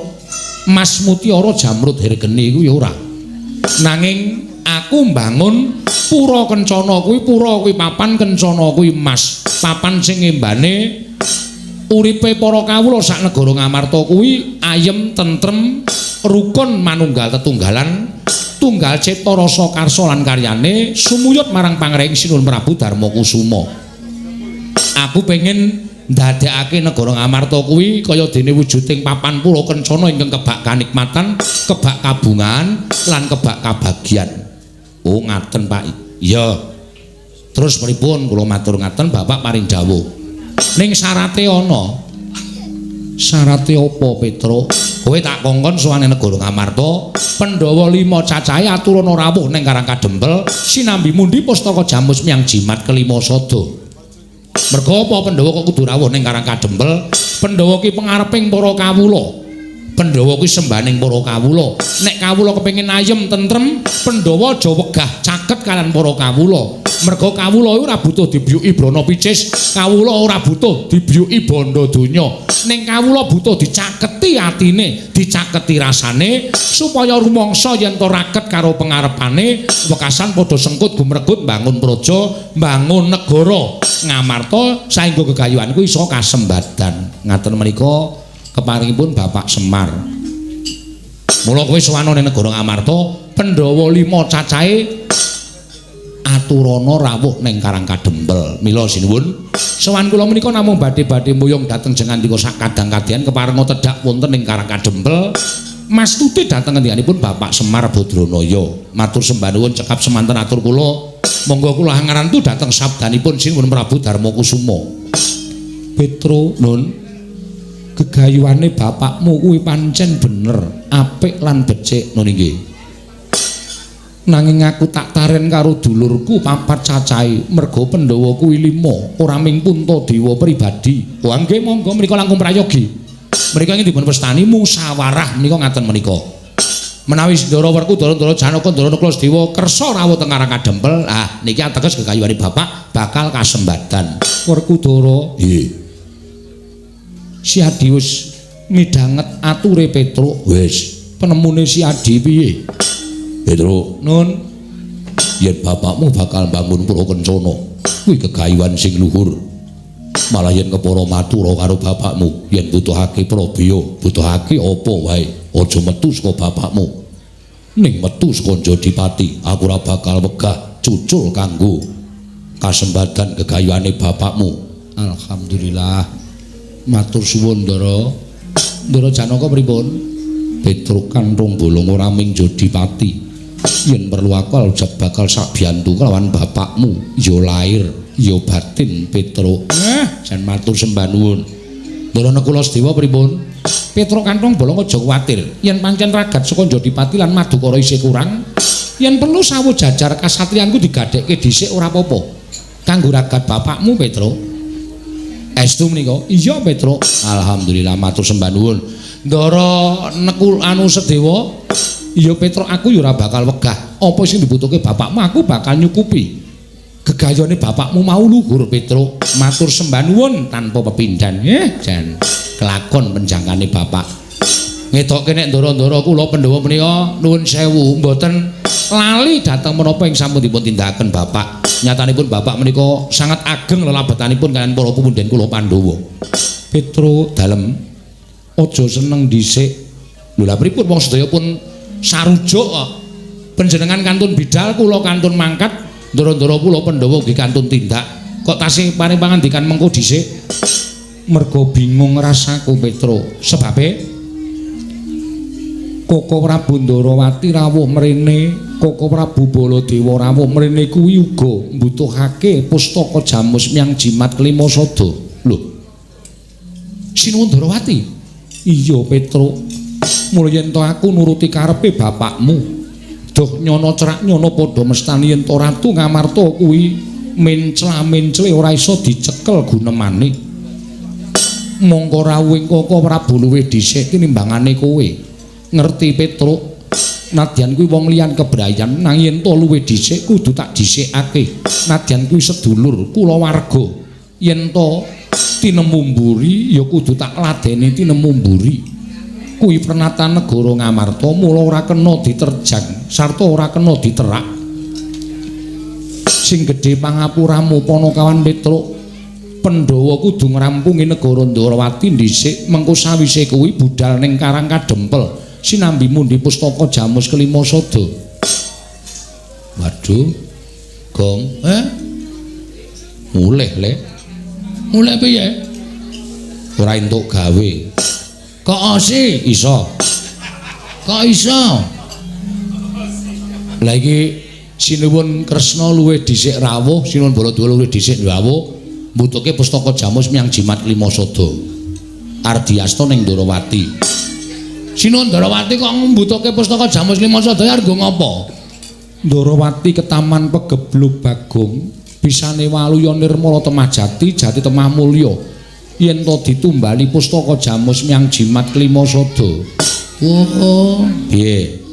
mas mutiara jamrud hergeni kuwi ora. Nanging aku mbangun pura kencana kuwi, pura kuwi papan, kencana kuwi mas. Papan sing ngembane uripe para kawula sak negara Ngamarta kuwi ayem, tentrem, rukun, manunggal tetunggalan, tunggal cipta rasa karsa lan karyane sumuyut marang pangring Sinuwun Prabu Darma Kusuma. Aku pengen ndadekake negara Ngamarta kuwi kaya dene wujuding papan pura kencana ingkang kebak kanikmatan, kebak kabungan lan kebak kabagyan. Oh ngaten Pak. Iya. Terus pripun kula matur ngaten bapak paring dawuh. Ning syarate ana. Syarate apa, Petruk? Kowe tak kongkon sowan negara Ngamarta, Pandhawa 5 cacahe aturana rawuh ning Karang Kadempel sinambi mundi pustaka jamus miyang jimat kelima sada. Merga apa Pandhawa kok kudu rawuh ning Karang Kadempel? Pandhawa ki pengareping para kawula. Pandhawa kuwi sembaning para kawula. Nek kawula kepengin ayem tentrem, Pandhawa aja wegah caket kalian para kawula. Merga kawula ora butuh dibiyuki brana picis, kawula ora butuh dibiyuki bondo donya. Ning kawula butuh dicaketi atine, dicaketi rasane supaya rumangsa yen to raket karo pengarepane, wekasan padha sengkut gumregut mbangun praja, mbangun negara Ngamarta saengga gegayuhanku iso kasembadan. Ngaten menika keparingipun Bapak Semar. Mula kowe sowan ning negara Ngamarta, Pandhawa 5 cacahe aturana rawuh ning Karang Kadempel. Mila sinuwun, sowan kula menika namung badhe-badhe muyung dhateng jengandika sak kadang-kadyan keparenga tedhak wonten ing Karang Kadempel. Mastuti dhateng ngendikanipun Bapak Semar Badranaya. Matur sembah nuwun cekap semanten atur kula. Monggo kula hangarantu dhateng sabdanipun Sinuwun Prabu Darma Kusuma. Petro, Nun, gegayuhane bapakmu kuwi pancen bener, apik lan becik, nun inggih. Nanging aku tak taren karo dulurku papat cacahe, merga Pandhawa kuwi 5, ora ming Puntadewa pribadi. Wah nggih monggo menika langkung prayogi. Menika ingkang dipun wastani musyawarah menika ngaten menika. Menawi Ndara Werkudara, Ndara Janaka, Ndara Nakula Sadewa kersa rawuh teng Karang Kadempel, ah niki ateges gegayuhane bapak bakal kasembadan. Werkudara, nggih. Si Adi wis midhanget ature Petruk. Wis, penemune si Adi piye? Petruk, Nun, yen bapakmu bakal bangun pura kencana, kuwi gegayuhan sing luhur. Malah yen kepara matura karo bapakmu, yen butuhake prabeya, butuhake apa wae, aja metu saka bapakmu. Ning metu saka Jodipati, aku ora bakal wegah cucul kanggo kasembadan gegayuhane bapakmu. Alhamdulillah. Matur suwun, Ndara. Ndara Janaka pripun? Petruk kanthong bolong ora ming Jodipati. Yen perlu aku aljab bakal sabiyantu kelawan bapakmu, ya lair, ya batin Petruk. Jan matur sembah nuwun. Ndara Nakula Sadewa pripun? Petruk kanthong bolong aja kuwatir. Yen pancen ragat saka Jodipati lan Madukara isih kurang, yen perlu sawu jajar kasatriyanku digadhekke dhisik ora apa-apa. Kanggo ragat bapakmu, Petruk. Estu menika? Iya, Petruk. Alhamdulillah matur sembah nuwun. Ndara Nekul anu Sadewa, iya Petruk aku ya ora bakal wegah. Apa sing dibutuhke bapakmu aku bakal nyukupi. Gegayone bapakmu mau luhur Petruk. Matur sembah nuwun tanpa pepindhan. Jan kelakon penjangkane bapak. Ngetokke nek ndara-ndara kula Pandhawa menika nuwun sewu mboten lali dhateng menapa ing sampun dipun tindakaken bapak. Nyatanipun bapak menika sangat ageng lelabetanipun kaliyan para pepunden kula Pandhawa. Petruk dalem aja seneng dhisik. Lho lha pripun wong sedaya pun sarujuk kok. Panjenengan kantun bidal, kula kantun mangkat, ndara-ndara kula Pandhawa ugi kantun tindak. Kok tasih paring pangandikan mengko dhisik? Merga bingung rasaku Petruk. Sebabe Koko Prabu Ndarawati rawuh mrene, Koko Prabu Baladewa rawuh mrene kuwi uga mbutuhake pustaka jamus miyang jimat kelima sada. Lho. Sinuwun Ndarawati? Iya Petruk. Mula yen to aku nuruti karepe bapakmu. Duh nyono cerak nyono padha mestani yen to Ratu Ngamarta kuwi mencla-mencle ora iso dicekel gunemane. Mongko rawuhing Koko Prabu luwih dhisik tinimbangane kowe. Ngerti Petruk, nadyan kuwi wong liyan kebrayan nang yen to luwih dhisik kudu tak dhisikake. Nadyan kuwi sedulur kulawarga, yen to tinemu mburi ya kudu tak ladeni tinemu mburi. Kuwi pernatan negara Ngamarta mula ora kena diterjang sarta ora kena diterak. Sing gedhe pangapuramu Panakawan Petruk, Pandhawa kudu ngrampungi negara Ndrawati dhisik, mengko sawise kuwi budal ning Karang Kadempel sinambi mundi pustaka Jamus Kelima Sada. Waduh, Gong, mulih le. Mulih piye? Ora entuk gawe. Kok osi? Iso. Kok iso? Lah iki sinuwun Kresna luwih dhisik rawuh, sinuwun Baladewa luwih dhisik rawuh, mbutuhke pustaka Jamus miyang Jimat Kelima Sada. Ardiasta ning Ndrawati. Sinuwun Ndrawati kok mbutuhke pustaka Jamus Kelima Sada arep nggo ngapa? Ndrawati ketaman pegeblug Bagong, bisane waluya nirmala temah jati, jati temah mulya. Yen to ditumbali pustaka Jamus miyang Jimat Kelima Sada. Oh, piye?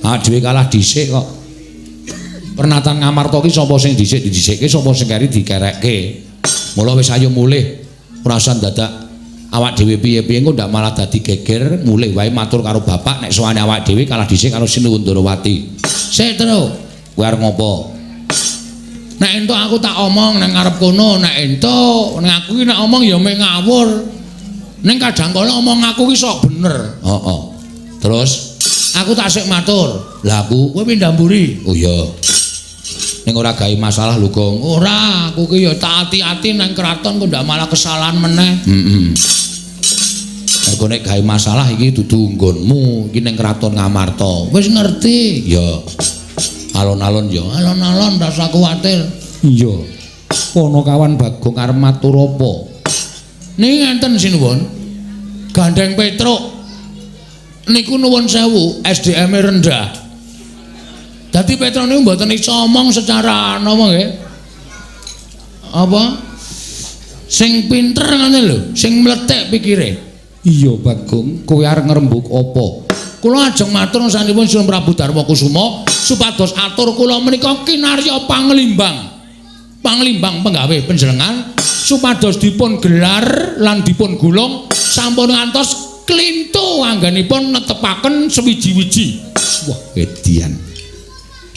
Ah dhewe kalah dhisik kok. Pernatan Ngamarta ki sapa sing dhisik didhisikke, sapa sing keri dikerekke. Mula wis ayo mulih, ora usah dadak awak dhewe piye-piye engko ndak malah dadi geger, mulih wae matur karo bapak nek sowane awak dhewe kalah dhisik karo Sinuwun Ndrawati. Sik, Truk. Kowe arep ngopo? Nek entuk aku tak omong nang ngarep kono, nek entuk nek aku ki nek omong ya mung ngawur. Ning kadang kala omong aku ki sok bener. Heeh. Terus aku tak sik matur. Lah aku kowe pindah mburi. Oh iya. Ning ora gawe masalah lho, Gong. Ora, aku ki ya tak ati-ati nang kraton kok ndak malah kesalahan meneh. Heeh. Mergo nek gawe masalah iki dudu nggonmu, iki ning kraton Ngamarta. Wis ngerti. Ya. Alon-alon ya. Alon-alon rasa kuwatir. Iya. Panakawan Bagong arep matur apa? Niki ngenten sinuwun. Gandeng Petruk niku nuwun sewu, SDM-e rendah. Dadi Petruk niku mboten iso omong secara napa nggih? Apa? Sing pinter ngene lho, sing mlethek pikire. Iya Bagong, kowe arep ngrembug apa? Kula ajeng matur sanipun Sinuwun Prabu Darma Kusuma supados atur kula menika kinarya panglimbang. Panglimbang penggawe panjenengan supados dipun gelar lan dipun gulung sampun ngantos klintu anggenipun netepaken sewiji-wiji. Wah, edian.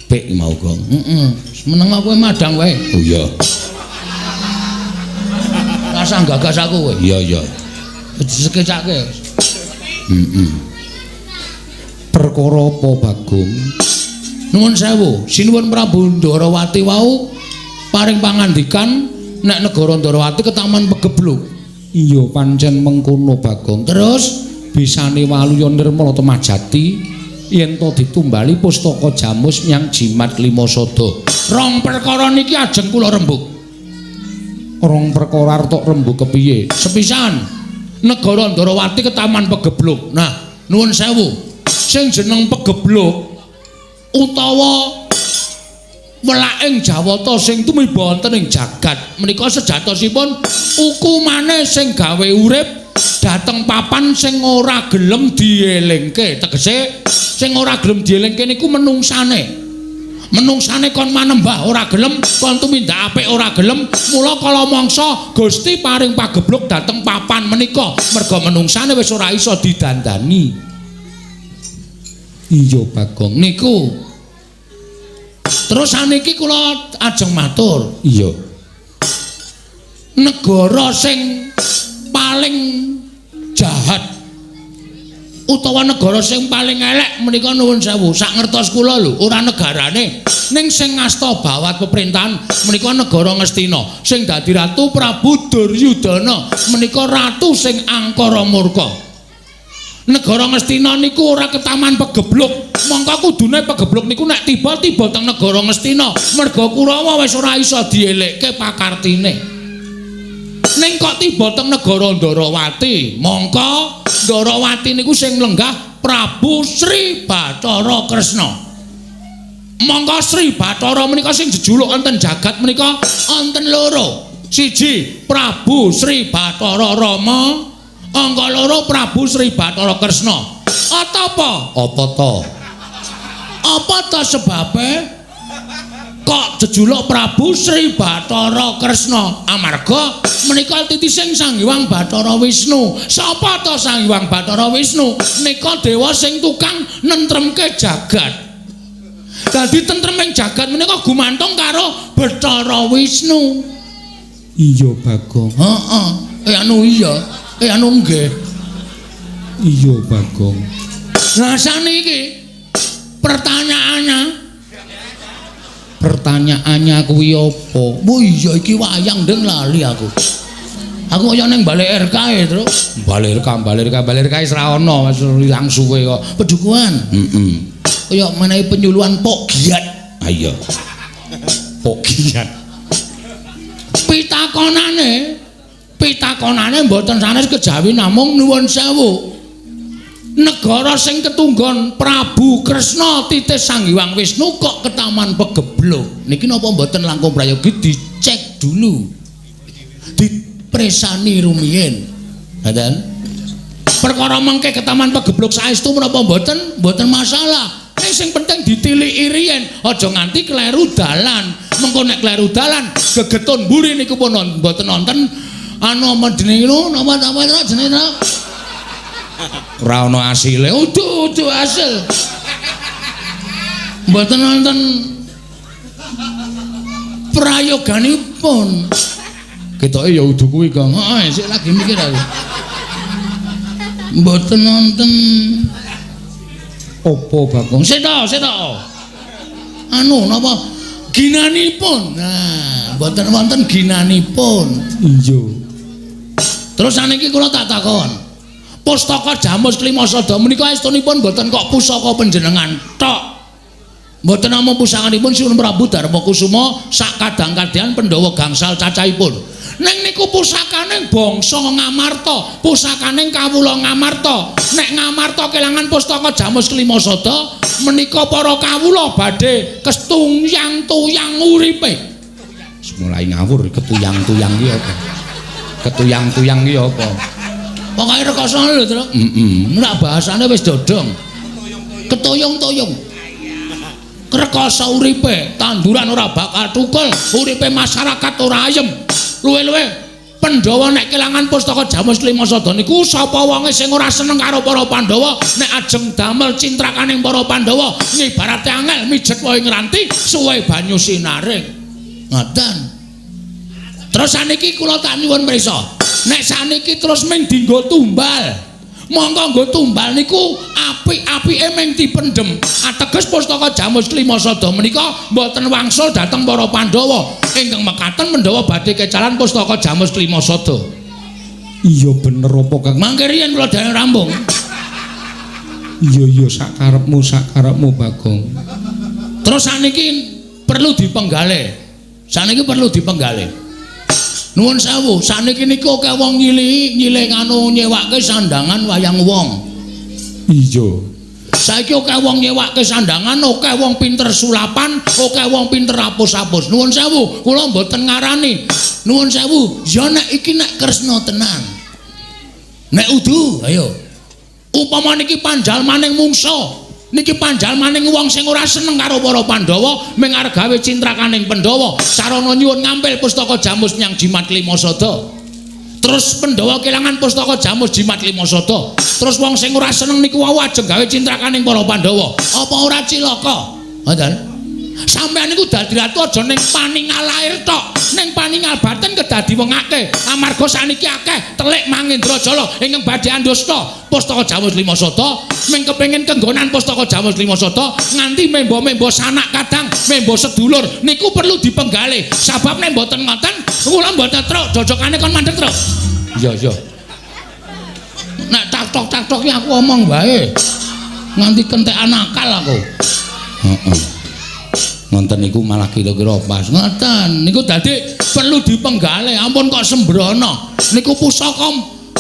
Pek mau, Gong. Heeh. Meneng kowe madang wae. Oh iya. Rasah gagas aku kowe. Iya, iya. Disekecake. Heeh. Perkara apa, Bagong? Nuwun sewu, Sinuwun Prabu Ndrawati wau paring pangandikan nek negara Ndrawati ketaman pegeblug. Iya, pancen mengkono, Bagong. Terus bisane waluya nirmala temah jati yen to ditumbali pustaka Jamus miyang Jimat Kelima Sada. Rong perkara niki ajeng kula rembug. Rong perkara arep tok rembug kepiye? Sepisan, negara Ndrawati ketaman pegeblug. Nah, nuwun sewu. Sing jeneng pegeblug utawa welaking Jawata sing tumiba wonten ing jagat menika sejatosipun hukumane sing gawe urip dhateng papan sing ora gelem dielingke. Tegese sing ora gelem dielingke niku menungsane. Menungsane kon manembah ora gelem, kon tumindak apik ora gelem, mula kala mangsa Gusti paring pageblug dhateng papan menika merga menungsane wis ora iso didandani. Iya Bagong niku. Terus saniki kula ajeng matur. Iya. Negara sing paling jahat utawa negara sing paling elek menika nuwun sewu, sak ngertos kula lho, ora negarane, ning sing ngasta bawat pemerintahan menika negara Ngastina, sing dadi ratu Prabu Duryudana menika ratu sing angkara murka. Negara Ngastina niku ora ketaman pegebluk, mongko kudune pegebluk niku nek tiba-tiba teng negara Ngastina, merga Kurawa wis ora iso dielekke pakartine. Ning kok tiba teng negara Ndrawati, mongko Ndrawati niku sing lenggah Prabu Sri Bathara Kresna. Mongko Sri Bathara menika sing jejuluk wonten jagat menika wonten loro. Siji Prabu Sri Bathara Rama, angka loro Prabu Sri Bathara Kresna. Atapa? Apa to? Apa to sebabe kok jejuluk Prabu Sri Bathara Kresna? Amarga menika titising Sang Hyang Bathara Wisnu. Sapa to Sang Hyang Bathara Wisnu? Nika dewa sing tukang nentremke jagat. Dadi tentreming jagat menika gumantung karo Bathara Wisnu. Iya, Bagong. Heeh. Anu iya. Anu nggih. Iya, Bagong. Lah saniki pertanyaannya kuwi apa? Oh iya iki wayang ndeng lali aku. Aku kaya ning Balai RK e, Truk. Balai RK, Balai RK, Balai RK wis ra ono, wis ilang suwe kok. Pedukuhan. Heeh. Kaya menehi penyuluhan Pok Giat. Ha iya. Pok Giat. Pitakonane mboten sanes kejawi namung nuwun sewu. Negara sing ketunggon Prabu Kresna titis Sang Hyang Wisnu kok ketaman pegebluk. Niki napa mboten langkung prayogi dicek dulu. Dipresani rumiyin. Ngoten. Perkara mengke ketaman pegebluk saestu menapa mboten? Mboten masalah. Nek sing penting ditiliki riyen, aja nganti kleru dalan. Mengko nek kleru dalan, gegetun mburi niku pun mboten nonton anu apa jenenge napa napa jenenge ora ana asile. Udu-udu hasil. Mboten nonton prayoganipun. Ketoke ya udu kuwi, Kang. Heeh, sik lagi mikir aku. Mboten nonton apa, Bagong? Sik to, sik to. Anu napa ginanipun. Nah, mboten wonten ginanipun. Iya. Terus saniki kula tak takon. Pustaka Jamus Klimasada menika estunipun mboten kok pusaka panjenengan tok. Mboten namung pusakanipun Sinuwun Prabu Darmakusuma sak kadang-kadang Pandhawa gangsal cacahipun. Ning niku pusakane bangsa Ngamarta, pusakane kawula Ngamarta. Nek Ngamarta kelangan pustaka Jamus Klimasada menika para kawula badhe kestuyang-tuyang uripe. Mulai ngawur ketuyang-tuyang ki apa? Ketuyang-tuyang ki apa? Pokoke rekoso lho, Truk. Heeh. Nek bahasane wis dodong. Ketuyung-tuyung. Rekoso uripe, tanduran ora bakal tukul, uripe masyarakat ora ayem. Luwe-luwe Pandhawa nek kelangan pustaka Jamus Klimasada niku sapa wonge sing ora seneng karo para Pandhawa nek ajeng damel cintrakaning para Pandhawa ngibarate angel mijet wae ngranti suwe banyu sinaring. Ngoten. Terus saniki kula tak nyuwun prisa. Nek saniki terus ming dinggo tumbal. Monggo nggo tumbal niku apik-apike ming dipendhem. Ateges pustaka Jamus Klimasada menika mboten wangsul dhateng para Pandhawa. Ingkang mekaten Pandhawa badhe kecalan pustaka Jamus Klimasada. Iya bener apa, Kang? Mangke riyen kula dereng rampung. Iya iya sakarepmu sakarepmu Bagong. Terus saniki perlu dipenggalih. Saniki perlu dipenggalih. Nuwun sewu, saniki niku akeh wong nyilihi, nyilih anu nyewake sandangan wayang wong. Iya. Saiki akeh wong nyewake sandangan, akeh wong pinter sulapan, akeh wong pinter apus-apus. Nuwun sewu, kula mboten ngarani. Nuwun sewu, ya nek iki nek Kresna tenan. Nek udu, ayo. Upama niki panjalmaning mungsa, niki panjalmaning wong sing ora seneng karo para Pandhawa, ming arep gawe cintrakaning Pandhawa, sarana nyuwun ngampil pustaka Jamus nyang Jimat Klimasada. Terus Pandhawa kelangan pustaka Jamus Jimat Klimasada. Terus wong sing ora seneng niku wau ajeng gawe cintrakaning para Pandhawa. Apa ora cilaka? Ngoten. Sampeyan niku dadi ratu aja ning paningal lair tok, ning paningal batin kedah diwengake. Amarga saniki akeh telik Mangendrajala ingkang badhe andusta pustaka Jamus Klimasada, ming kepengin kenggonan pustaka Jamus Klimasada nganti membo-membo sanak kadang, membo sedulur niku perlu dipenggalih. Sabab nek mboten ngoten, kula mboten truk jojokane kon mandek truk. Iya iya. Nek tak-tok-tak-tok iki aku omong wae. Nganti kentekan akal aku. Heeh. Ngonten niku malah kira-kira pas. Ngoten niku dadi perlu dipenggalih, ampun kok sembrono. Niku pusaka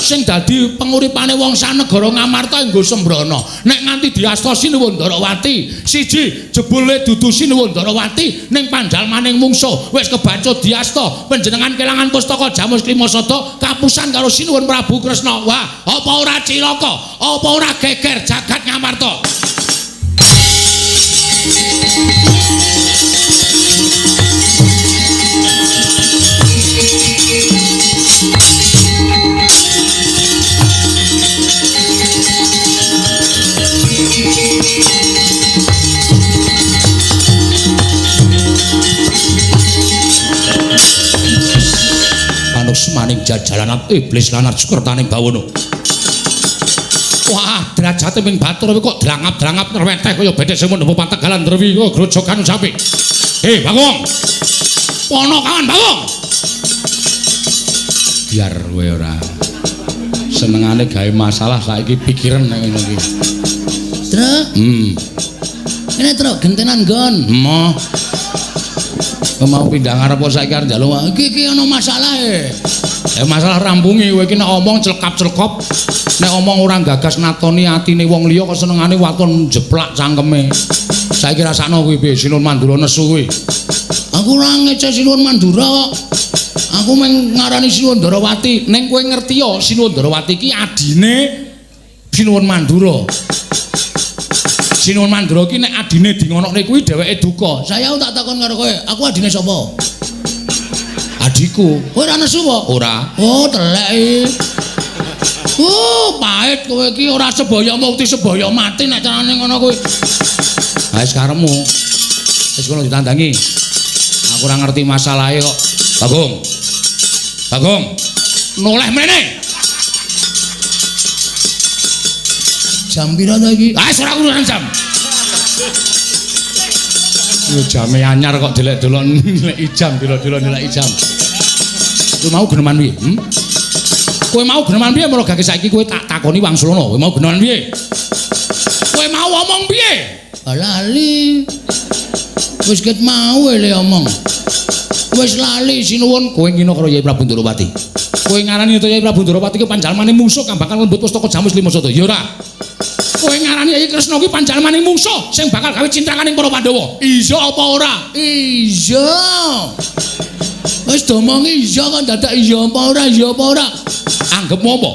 Sing dadi penguripane wong sanegara Ngamarta nggo sembrana. Nek nganti diasta Sinuwun Ndarawati, siji jebule dudu Sinuwun Ndarawati ning panjalmaning mungsuh wis kebacut diasta panjenengan kelangan pustaka Jamus Klimasada kapusan karo Sinuwun Prabu Kresna. Wah, apa ora cilaka? Apa ora geger jagat Ngamarta? Panusmaning jajaran iblis lan sukertaning bawana. Wah, derajate ping batur kok drangap-drangap nreweteh kaya bedhek sing mendhep Pategalan Drewi kaya grojogan sapi. Hei, Bagong. Pono kawan, Bagong. Biar kowe ora senengane gawe masalah saiki pikiran nek ngono iki. Truk. Kene truk gentenan nggon. Emoh. Mau pindah ngarep saiki arep njaluk. Iki iki ana masalahe. Ya masalah rampungi kowe iki nek omong celkap-celkop, nek omong ora gagas natoni atine wong liya kok senengane waton jeplak cangkeme. Saiki rasakno kuwi piye Sinuwun Mandura nesu kuwi. Aku ora ngece Sinuwun Mandura kok. Aku mung ngarani Sinuwun Ndarawati. Ning kowe ngerti ya Sinuwun Ndarawati iki adine Sinuwun Mandura. Sinuwun Mandura iki nek adine di ngonokne kuwi dheweke duka. Saya tak takon karo kowe, aku adine sapa? Adikku. Kowe ora nesu apa? Ora. Oh, telek iki. Oh, pahit kowe iki ora sebaya mukti sebaya mati nek carane ngono kuwi. Ha wis karepmu. Wis kono ditandangi. Aku ora ngerti masalahe kok. Bagong. Bagong. Noleh mrene. Jam pira to iki? Ah, wis ora urusan jam. Yo jame anyar kok delek-delok nilai jam, delok-delok nilai jam. Kowe mau geneman piye? Kowe mau geneman piye mula gage saiki kowe tak takoni wangsulana. Kowe mau geneman piye? Kowe mau omong piye? Lali. Wis ket mau le omong. Wis lali sinuwun kowe ngino karo Yai Prabu Ndarawati. Kowe ngarani Yai Prabu Ndarawati ki panjalmane mungsuh kang bakal lembut pustaka Jamus Limasada. Ya ora? Kowe ngarani Yai Kresna kuwi panjalmane mungsuh sing bakal gawe cintrakaning para Pandhawa. Iya apa ora? Iya. Wis domongi iya kok dadak iya apa ora, iya apa ora. Anggepmu apa?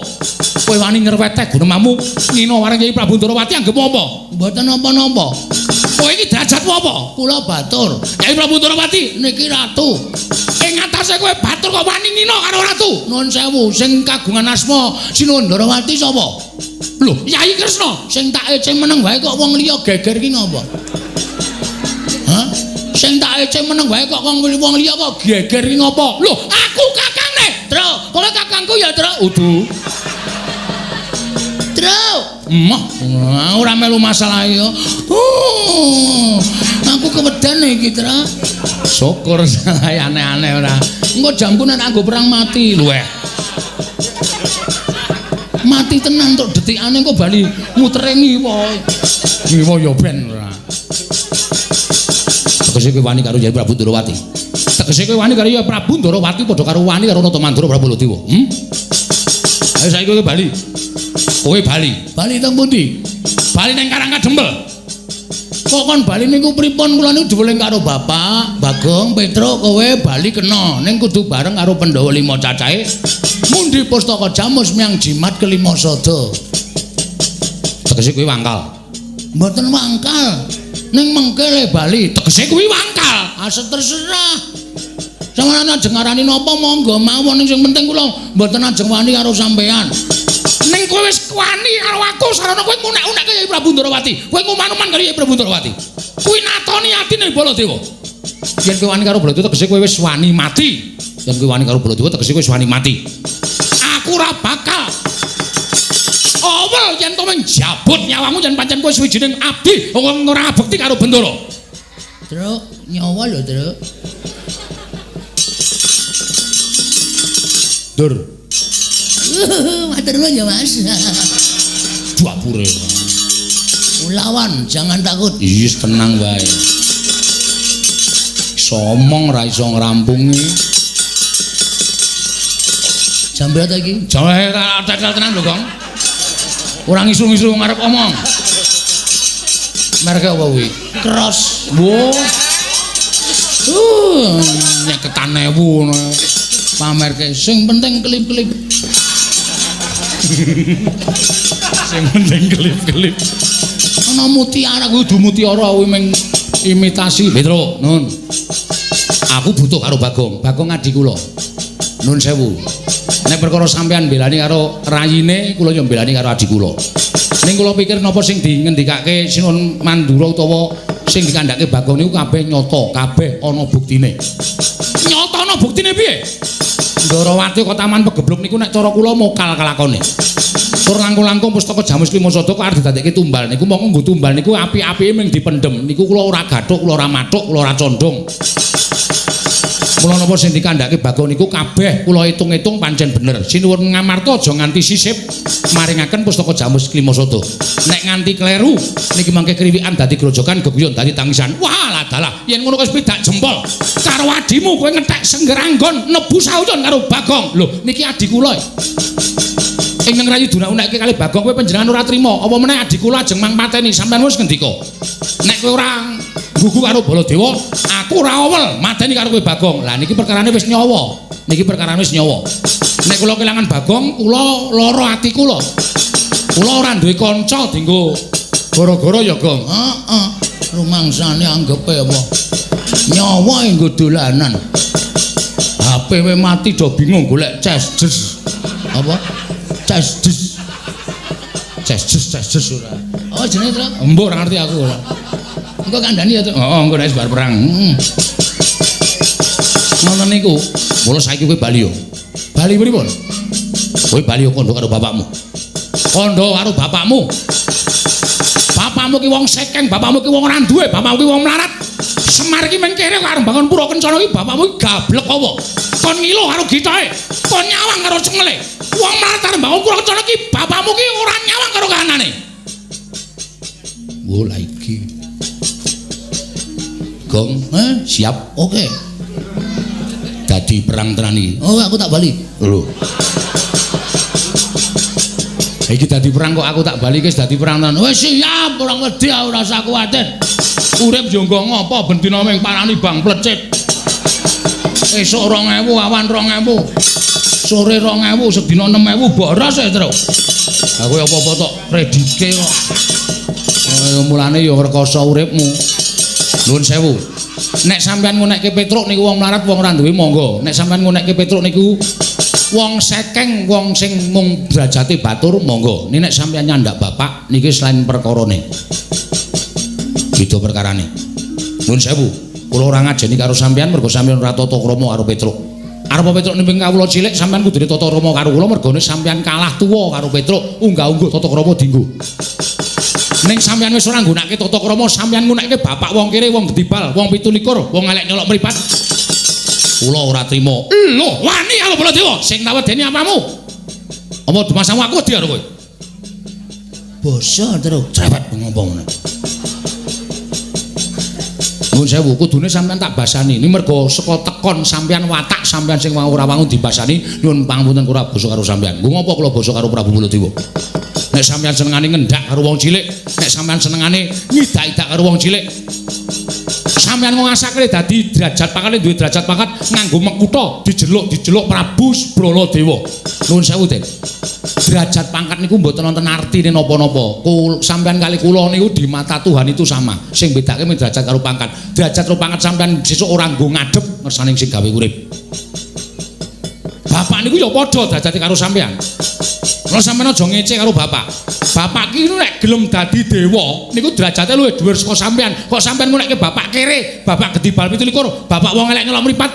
Kowe wani ngreweteh gunemamu ngino marang Yai Prabu Ndarawati anggepmu apa? Mboten napa-napa. Kowe iki derajatmu apa? Kula batur. Yai Prabu Ndarawati niki ratu. Ing atase kowe batur kok wani ngino karo ratu? Nuwun sewu, sing kagungan asma Sinuwun Ndarawati sapa? Lho, Yai Kresna sing tak ece meneng wae kok wong liya geger ki ngopo? Hah? Sing tak ece meneng wae kok wong liya kok geger ki ngopo? Lho, aku kakangne. Truk, kowe kakangku ya, Truk? Udu. Truk. Emoh, ora melu masalah ya. Aku keweden iki, Truk. Syukur salah aneh-aneh ora. Engko jamku nek anggo perang mati luweh. Mati tenan tok detikane engko bali mutere ngiwa. Ngiwa ya ben ora. Tegese kowe wani karo Yai Prabu Ndarawati. Tegese kowe wani karo Yai Prabu Ndarawati padha karo wani karo Nata Mandura Prabu Baladewa. Ayo saiki kowe bali. Kowe bali. Bali teng pundi? Bali nang Karang Kadempel. Kok kon bali niku pripun? Kula niku diweling karo Bapak, Bagong, Petruk, kowe bali kena ning kudu bareng karo Pandhawa 5 cacahe. Mundi pustaka Jamus miang jimat kelima sada. Tegese kuwi wangkal. Mboten wangkal. Ning mengke le bali. Tegese kuwi wangkal. Ase terserah. Sampeyan ajeng ngarani napa monggo mawon ning sing penting kula mboten ajeng wani karo sampeyan. Ning kowe wis wani karo aku sarana kowe ngunek-unekke Yai Prabu Ndarawati. Kowe nguman-uman karo Yai Prabu Ndarawati. Kuwi natoni atine Baladewa. Yen kowe wani karo Baladewa tegese kowe wis wani mati. Yen kowe wani karo Baladewa tegese kowe wis wani mati. Aku ora bakal awel yen to menjabut nyawamu yen pancen kowe suwijining abdi wong ora bekti karo Bendara. Truk, nyawa lho, Truk. Dur. Matur nuwun ya, Mas. Dapure. Lawan, jangan takut. Wis tenang wae. Iso omong ra iso ngrampungi. Jam berapa iki? Jawe ora tetel tenan lho, Gong. Ora ngisu-ngisu ngarep omong. Merek apa kuwi? Cross. Wo. Nyeketan ewu ngono. Pamerke sing penting kelip-kelip. Sing penting kelip-kelip. Ana mutiara kuwi kudu mutiara kuwi mung imitasi. Petro, nun. Aku butuh karo Bagong. Bagong adi kula. Nun sewu. Nek perkara sampean mbelani karo rayine, kula yo mbelani karo adi kula. Ning kula pikir napa sing dingendikake Sinuwun Mandura utawa sing dikandhake Bagong niku kabeh nyata, kabeh ana buktine. Nyata ana buktine piye? Ndarawati kok taman pegebluk niku nek cara kula mokal kalakone. Tur langkung-langkung pustaka Jamus Klimasada kok arep didadekke tumbal niku mongko nggo tumbal niku api-apike mung dipendhem. Niku kula ora gathuk, kula ora mathuk, kula ora condong. Mula napa sing dikandhake Bagong niku kabeh kula hitung-hitung pancen bener. Sinuwun Ngamarta aja nganti sisip maringaken pustaka Jamus Klimasada. Nek nganti kleru niki mangke kriwikan dadi grojogan, geguyon dadi tangisan. Wah, dalah yen ngono wis pidak jempol. Karo adimu kowe ngethek senggeranggon nebu sauyon karo Bagong. Lho, niki adi kula. Ingkang rayi dunak-unakke kali Bagong kowe panjenengan ora trima. Apa meneh adi kula ajeng mang pateni sampean wis ngendika. Nek kowe ora gugu karo Baladewa, aku ora awel mateni karo kowe Bagong. Lah niki perkarane wis nyawa. Niki perkarane wis nyawa. Nek kula kelangan Bagong, kula lara ati kula. Kula ora duwe kanca dienggo gara-gara ya, Gong. Heeh. Rumangsane anggepe apa? Nyawa nggo dolanan. HP we mati do bingung golek ces jes. Apa? Ces jes. Ces jes ces jes ora. Oh jenenge, Tru? Embuh ora ngerti aku ora. Engko kandhani ya, Tru. Heeh, engko nek bar perang. Ngoten niku. Mula saiki kowe bali yo. Bali pripun? Kowe bali yo kandha karo bapakmu. Kandha karo bapakmu. Bapakmu ki wong sekeng, bapakmu ki wong ora duwe, bapakmu ki wong melarat. Semar ki meng kere karo bangun pura kencana ki bapakmu ki gablek apa? Kon ngilo karo gitahe, kon nyawang karo cengele. Wong melarat arep bangun pura kencana ki bapakmu ki ora nyawang karo kahanane. Wo la iki. Gong, siap. Oke. Dadi perang tenan iki. Oh, aku tak bali. Lho. Iki dadi perang kok aku tak bali wis dadi perang tenan. Wis siap, ora wedi ora usah kuwatir. Urip yo nggo ngopo ben dina ming parani bang plecit. Esuk 2000, awan 2000. Sore 2000, sedina 6000 boros e, Tru. Lah kowe apa-apa tok kredite kok. Mulane yo rekoso uripmu. Nuwun sewu. Nek sampean ngunekke Petruk niku wong melarat wong ora duwe monggo. Nek sampean ngunekke Petruk niku wong sekeng, wong sing mung derajate batur monggo. Nek sampean nyandak bapak niki selain perkarane. Beda perkarane. Nuwun sewu. Kula ora ngajeni karo sampean mergo sampean ora tata krama karo Petruk. Arep Petruk nimping kawula cilik sampean kudune tata krama karo kula mergone sampean kalah tuwa karo Petruk, unggah-ungguh tata krama dienggo. Ning sampean wis ora nggunakake tata krama, sampean nggunakake bapak wong kere, wong gedibal, wong 27, wong elek nyolok mripat. Kula ora trima. Lho, wani karo Baladewa sing tak wedeni apamu? Apa dumasamu aku wedi karo kowe? Basa, Tru. Cerewet ngopo ngono. Nuwun sewu, kudune sampean tak basani. Ini mergo saka tekon sampean watak sampean sing wau ora wangun dibasani, nyuwun pangapunten kula basa karo sampean. Nggo ngopo kula basa karo Prabu Baladewa? Nek sampean senengane ngendak karo wong cilik, nek sampean senengane ngidak-idak karo wong cilik, sampean ngasakne dadi derajat pangkat, duwe derajat pangkat nganggo mekutha dijeluk-dijeluk Prabu Baladewa. Nuwun sewu, Den. Derajat pangkat niku mboten wonten artine napa-napa. Sampean kali kula niku di mata Tuhan itu sama. Sing bedake mung derajat karo pangkat. Derajat karo pangkat sampean sesuk ora nggo ngadhep ngersane sing gawe urip. Bapak niku ya padha derajate karo sampean. Mula sampean aja ngece karo bapak. Bapak ki nek gelem dadi dewa niku derajate luwih dhuwur saka sampean. Kok sampean ngunekke bapak kere, bapak gedibal 27, bapak wong elek nyelok mripat.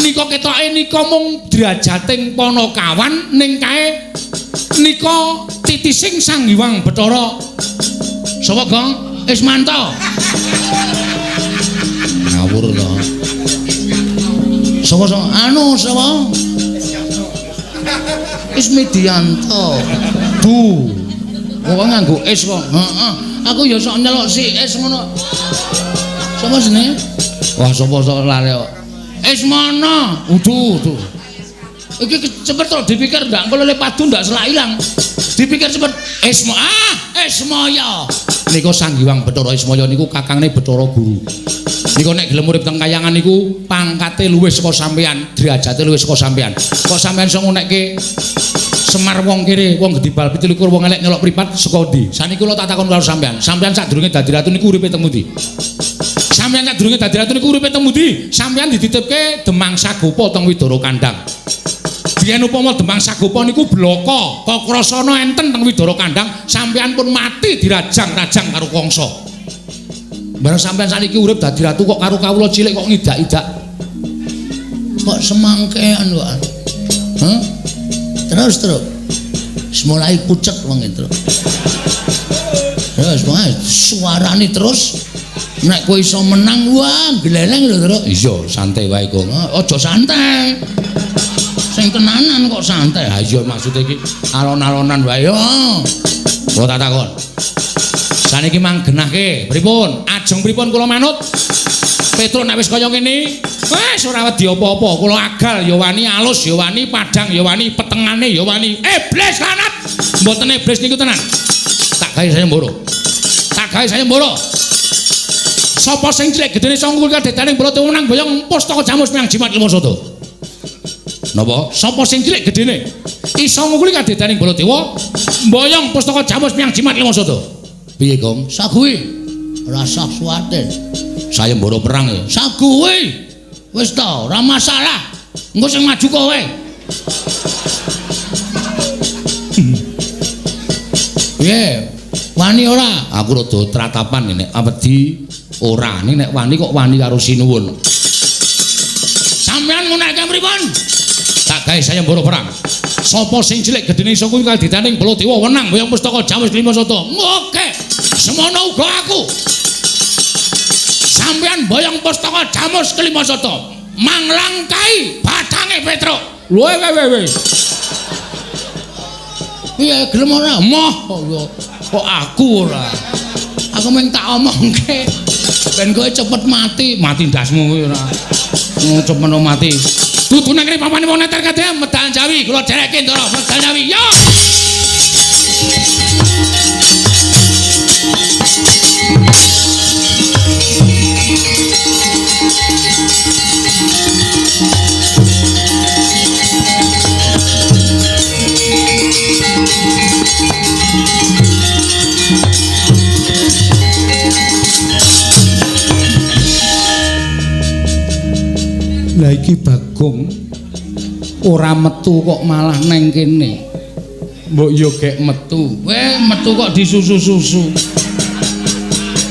Nika ketoke nika mung derajating panakawan ning kae nika titising Sang Hyang Bathara. Sapa, Gong? Ismanto. Ngawur to. Sapa sapa? Anu sapa? Ismidianto. Du. Kok nganggo is kok. Heeh. Aku ya sok nyeluk si is ngono. Sapa jenenge? Wah, sapa sok lali kok. Ismana. Udu, udu. Iki cepet to dipikir ndak engko lele padu ndak selak ilang. Dipikir cepet. Ismaya. Nika Sang Hyang Bathara Ismaya niku kakangne Bathara Guru. Nika nek gelem urip teng kayangan niku pangkate luwih saka sampean, derajate luwih saka sampean. Kok sampean iso ngunekke Semar wong kere, wong gedhe bal 27 wong elek nyolok pripat saka ndi? Saniki kula tak takon karo sampean. Sampean sadurunge dadi ratu niku uripe teng pundi? Sampeyan sadurunge dadi ratu niku uripe teng pundi? Sampeyan dititipke Demang Sagopa teng Widara Kandang. Biyen upama Demang Sagopa niku blaka, kakrasana enten teng Widara Kandang, sampeyan pun mati dirajang-rajang karo Kangsa. Bareng sampeyan saniki urip dadi ratu kok karo kawula cilik kok ngidak-idak. Kok semangkean kok. Hah? Terus terus. Mulai pucet wong itu. Terus wae suarane terus nek kowe iso menang wah gleleng lho terus. Iya, santai wae kok. Aja santai. Sing tenanan kok santai. Ha iya maksude iki alon-alonan wae yo. Kula tak takon. Saniki mang genahke pripun? Ajeng pripun kula manut? Petruk nek wis kaya ngene, wis ora wedi apa-apa. Kula agal ya wani, alus ya wani, padhang ya wani, petengane ya wani. Iblis lanat. Mboten iblis niku tenan. Tak gawe sayembara. Tak gawe sayembara. Sapa sing cilik gedene sangkul kadedaning Baladewa menang boyong pustaka jamus menyang jimat lima sada. Napa? Sapa sing cilik gedene iso ngungkuli kadedaning Baladewa mboyong pustaka jamus menyang jimat lima sada. Piye, Gong? Saguwi. Rasah suwatir. Sayembara perang ya. Saguwi. Wis ta, ora masalah. Engko sing maju kowe. Piye? Wani ora? Aku rada tratapan nek wedi ora. Ning nek wani kok wani karo sinuwun. Sampeyan ngunekke pripun? Tak gawe sayembara perang. Sapa sing cilik gedene iso kuwi kaditaning Baladewa wenang boyong pustaka Jamus lima sada. Oke. Semono uga aku. Sampeyan boyong pustaka Jamus kelima sada. Manglangkai bathange Petruk. Lho we we. Piye gelem ora? Moh kok aku ora. Aku mung tak omongke ben kowe cepet mati, mati ndasmu kowe ora. Cepet mati. Dudu nang kene papane wong neter kabeh medal Jawi, kula dherekke Ndara, medal Jawi. Yo. Lah iki Bagong ora metu kok malah neng kene. Mbok yo gek metu. Kowe metu kok disusu-susu.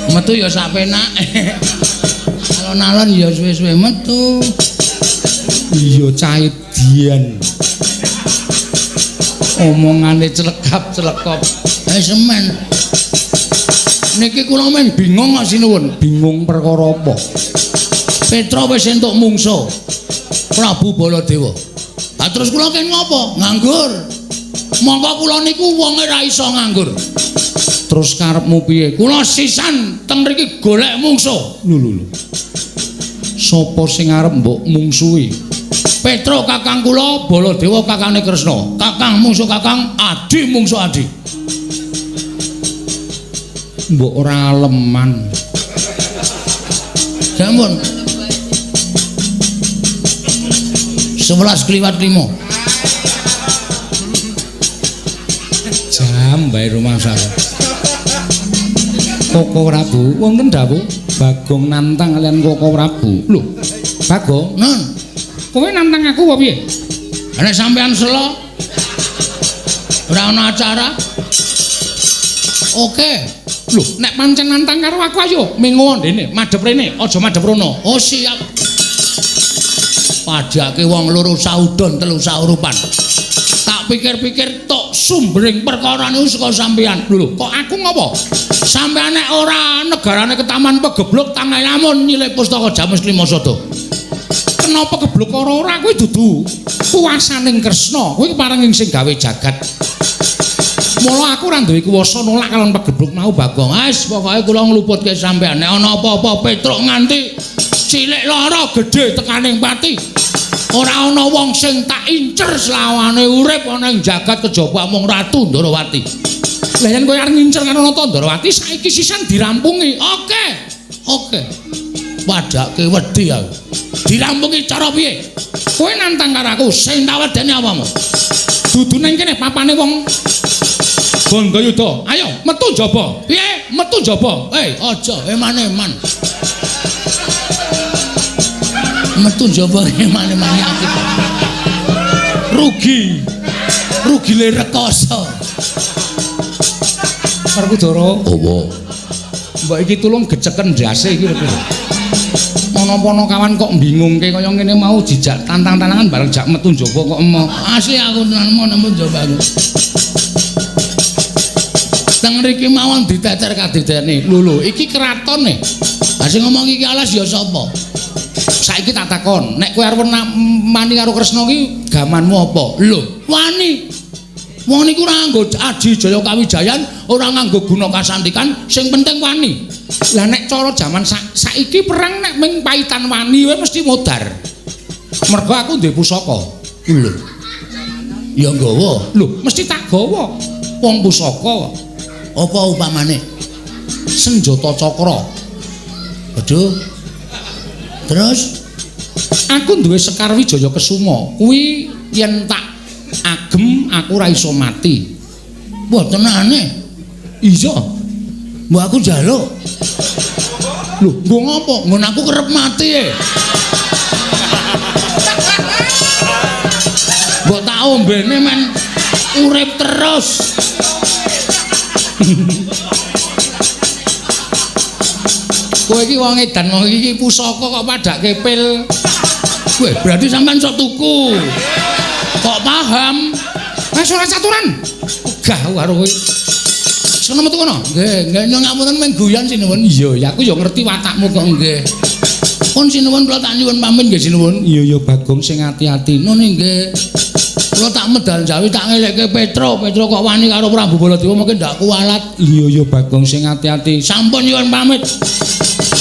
Metu ya sak penake. Alon-alon ya suwe-suwe metu. Iya cah edian. Omongane celekap-celekop. Semen. Niki kula men bingung kok sinuwun. Bingung perkara apa? Petra wis entuk mungsuh Prabu Baladewa. Lah terus kula ken ngopo? Nganggur. Mongko kula niku wonge ra iso nganggur. Terus karepmu piye? Kula sisan teng mriki golek mungsuh. Lho lho lho. Sapa sing arep mbok mungsuhi? Petra kakang kula, Baladewa kakangne Kresna. Kakang mungsuh kakang, adi mungsuh adi. Mbok ora aleman. Sampun. 11 kliwat 5. Jam bae rumah saya. Koko Prabu, wonten dawuh Bagong nantang kalian Koko Prabu. Lho, Bagong, non. Kowe nantang aku apa piye? Nek sampean selo ora ana acara. Oke. Lho, nek pancen nantang karo aku ayo mengo ndene, madhep rene, aja madhep rono. Oh, siap. Padhake wong loro saudon telu saurupan. Tak pikir-pikir tok sumbering perkara niku saka sampean. Lho, kok aku ngopo? Sampean nek ora negarane ketaman pegebluk tangan lamun nyilih pustaka Jamus lima sada. Kenapa kebluk ora ora kuwi dudu kuwasaning Kresna, kuwi keparenging sing gawe jagat. Mula aku ora duwe kuwasa nolak kalon pegebluk mau Bagong. Wis pokoke kula ngluputke sampean nek ana apa-apa Petruk nganti cilik lara gedhe tekaning pati. Ora ana wong sing tak incer selawane urip ana ing jagat kejaba mung Ratu Ndorowati. Lah yen kowe arep ngincer karo Nata Ndorowati saiki sisan dirampungi. Oke. Oke. Padake wedi aku. Dirampungi cara piye? Kowe nantang karo aku sing tak wedeni apamu? Dudu ning kene papane wong Bandayuda. Ayo metu njaba. Piye? Metu njaba. Hei, aja eman-eman. Metu njaba eman-eman yakin. Rugi. Rugile rekoso. Werkudara, Apa? Mbok iki tulung geceken ndase iki lho. Ana-ana kawan kok bingungke kaya ngene mau jejak tantang-tantangan bareng jak metu njaba kok emo. Asli aku tenan mau nemu njaba aku. Teng mriki mawon diteter kadidene. Lho lho, iki kraton e. Lah sing ngomong iki alas ya sapa? Saiki tak takon, nek kowe arep mani karo Kresna ki gamanmu apa? Lho, wani. Wong niku ora nganggo aji jaya kawijayan, ora nganggo guna kasantikan, sing penting wani. Lah nek cara jaman saiki perang nek ming paitan wani wae mesti modar. Mergo aku duwe pusaka. Lho. Ya nggawa. Lho, mesti tak gawa. Wong pusaka. Apa upamane? Senjata cakra. Aduh. Terus aku duwe Sekar Wijaya Kesuma. Kuwi yen tak agem aku ora iso mati. Wah, tenane. Iya. Mbok aku njaluk. Lho, nggo ngopo? Nggon aku kerep mati e. Mbok tak ombene men urip terus. Kowe iki wong edan, wong iki pusaka kok padake pil. Weh, berarti sampean sok tuku. Kok paham? Wes ora caturan. Ogah aku karo kowe. Sono metu kono. Nggih, nggih nyuwun ngapunten mung guyon sinuwun. Iya, ya aku ya ngerti watakmu kok nggih. Pun sinuwun kula tak nyuwun pamit nggih sinuwun. Iya ya Bagong sing ati-ati. Nun nggih. Kula tak medal jawi tak ngelekke Petro. Petro kok wani karo Prabu Baladewa mungkin ndak kualat. Iya ya Bagong sing ati-ati. Sampun nyuwun pamit.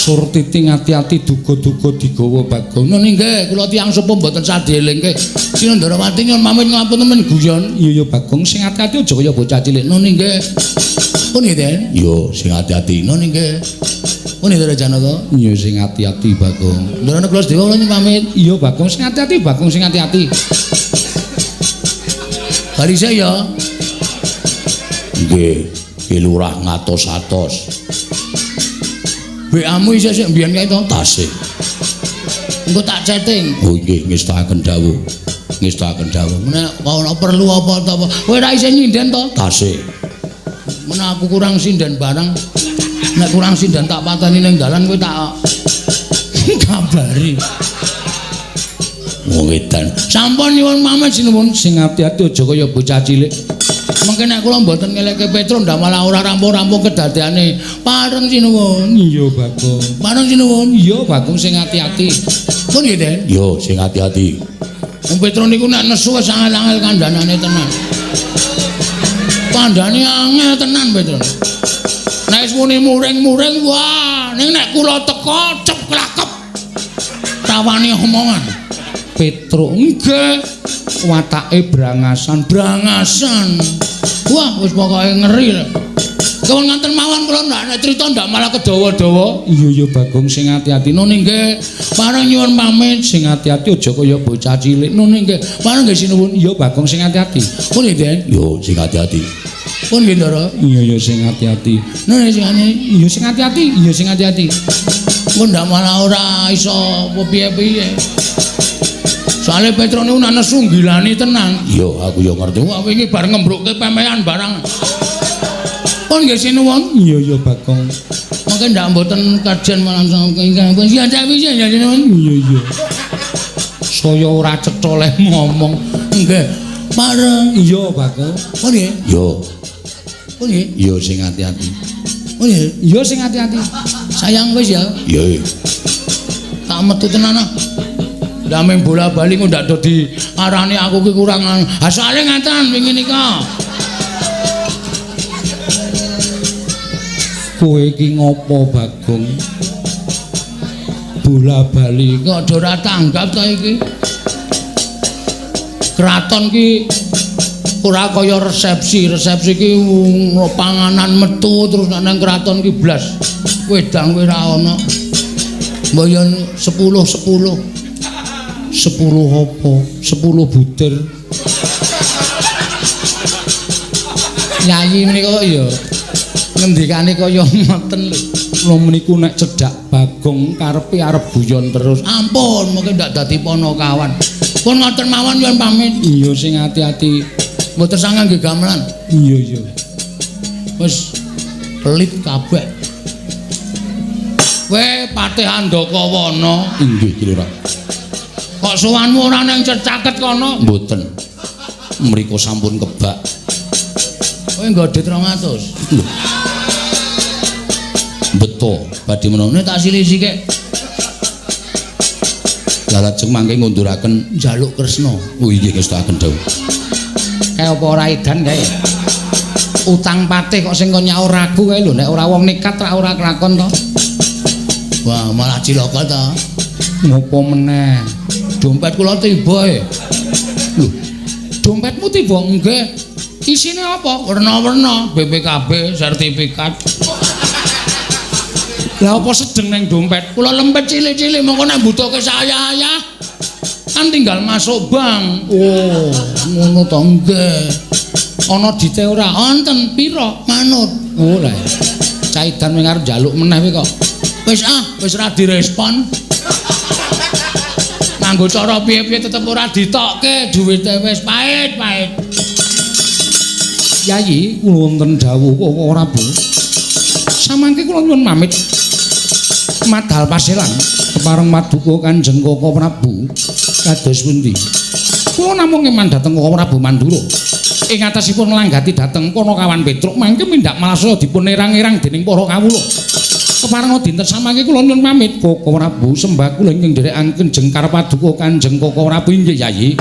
Surtiti ati-ati duga-duga digawa Bagong. Nun nggih, kula tiyang sepuh mboten sadhelingke. Sinandharawati nyuwun pamit ngapunten men guyon. Iya ya Bagong sing ati-ati aja kaya bocah cilik. Nun nggih. Pun nggih, Den. Yo sing ati-ati. Nun nggih. Pun nggih Janaka. Iya sing ati-ati Bagong. Ndara kula sedewa kula nyuwun pamit. Iya Bagong sing ati-ati, Bagong sing ati-ati. Bali saya. Nggih, Ki Lurah ngatos-atos. WA-mu isih sik mbiyen kae to? Tasih. Engko tak chatting. Oh nggih, ngestakaken dawuh. Ngestakaken dawuh. Nek ana perlu apa ta apa. Kowe ora isih nyinden to? Tasih. Menawa aku kurang sinden barang. Nek kurang sinden tak pateni ning dalan kowe tak kabari. Wong edan. Sampun nyuwun pamit sinuwun sing ati-ati aja kaya bocah cilik. Mengke nek kula mboten ngelekke Petro ndak malah ora rampung-rampung kedadeane. Pareng sinuwun. Iya Bagong. Pareng sinuwun. Iya Bagong sing ati-ati. Pun nggih, Den. Yo sing ati-ati. Wong Petro niku nek nesu wis angel-angel kandhanane tenan. Kandhane angel tenan Petro. Nek wis muni muring-muring wah, ning nek kula teko cep klakep. Tawani omongan. Petro nggih watake brangasan, brangasan. Wah, wis pokoke ngeri lho. Kewon nganten mawon kula ndak nek crita ndak malah kedawa-dawa. Iya ya Bagong sing ati-ati. Nun nggih, pareng nyuwun pamit sing ati-ati aja kaya bocah cilik. Nun nggih, pareng nggih sinuwun. Iya Bagong sing ati-ati. Pun nggih, Den. Yo sing ati-ati. Pun nggih, Ndara. Iya ya sing ati-ati. Nun sing ati. Iya sing ati-ati. Iya sing ati-ati. Engko ndak malah ora iso piye-piye. Soale Petro niku nek nesu nggilani tenan. Iya, aku ya ngerti. Wah, wingi bar ngembrukke pemean barang. Pun nggih sinuwun. Iya ya Bagong. Mengke ndak mboten kajen malam ingkang pun sian sawi ya sinuwun. Iya iya. Saya ora cetha leh ngomong. Nggih. Pareng. Iya Bagong. Pun nggih. Iya. Pun nggih. Iya sing ati-ati. Pun nggih. Iya sing ati-ati. Sayang wis ya. Iya. Tak metu tenan ah. Dameng bola bali kok ndak do diarani aku ki kurang. Ha soalé ngaten wingi nika. Kowe iki ngopo Bagong? Bola bali kok do ora tanggap ta iki. Kraton ki ora kaya resepsi. Resepsi ki panganan metu terus nek nang kraton ki blas wedang kuwi ora ana. Mboyon 10 10. 10 apa? 10 butir. Yayi menika kok ya ngendikane kaya ngoten lho. Kula meniku nek cedhak Bagong karepe arep guyon terus. Ampun, mungkin ndak dadi ponokawan. Pun ngoten mawon nyuwun pamit. Iya sing ati-ati. Mboten sangang nggih gamelan. Iya iya. Wis pelit kabeh. Kowe Patih Andakawana. Inggih Ki Lurah. Kok sowanmu ora nang cecaket kono? Mboten. Mriko sampun kebak. Kowe nggo dit 200. Lho. Beto badhe menapa tak silih sithik. Lah lajeng mangke ngunduraken njaluk Kresna. Oh inggih ngestakaken dawuh. Kae apa ora edan kae? Utang patih kok sing kon nyaur ragu kae lho, nek ora wong nekat rak ora kelakon to. Wah, malah cilaka ta. Ngopo meneh? Dompet kula tiba e. Lho, dompetmu tiba? Nggih. Isine apa? Werna-werna, BPKB, sertifikat. Lah apa sedeng nang dompet? Kula lempet cilik-cilik mongko nek mbutuhke saya-ayah kan tinggal masuk bank. Oh, ngono to nggih. Ana dite ora? Wonten pira? Manut. Oh lah. Caidan wing arep njaluk meneh kuwi kok. Wis ah, wis ora direspon. Nganggo cara piye-piye tetep ora ditokke, duwite wis pahit-pahit. Yayi, kula wonten dawuh kok ora, Bu. Samangke kula nyuwun pamit. Madal paselan kepareng paduka Kanjeng Koko Prabu kados pundi? Kula namung ngeman dhateng Koko Prabu Mandura. Ing atasipun nglanggati dhateng Panakawan Petruk mangke mindhak malasaya dipun erang-erang dening para kawula. Kepareng dinten samangke kula nyuwun pamit Koko Prabu sembah kula ingkang nderekaken jengkar paduka Kanjeng Koko Prabu inggih Yayi.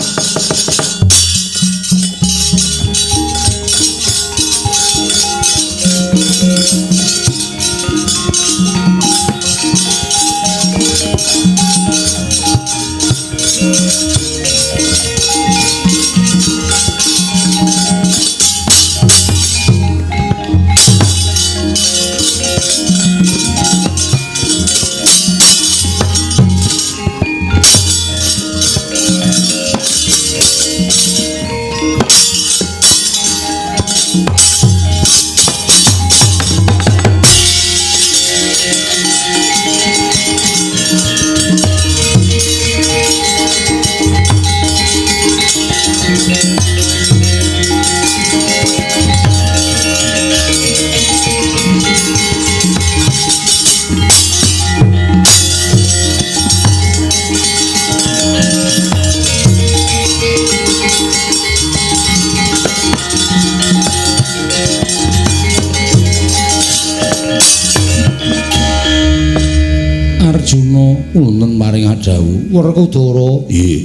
Arjuna wonten maring adhawuh Werkudara. Nggih.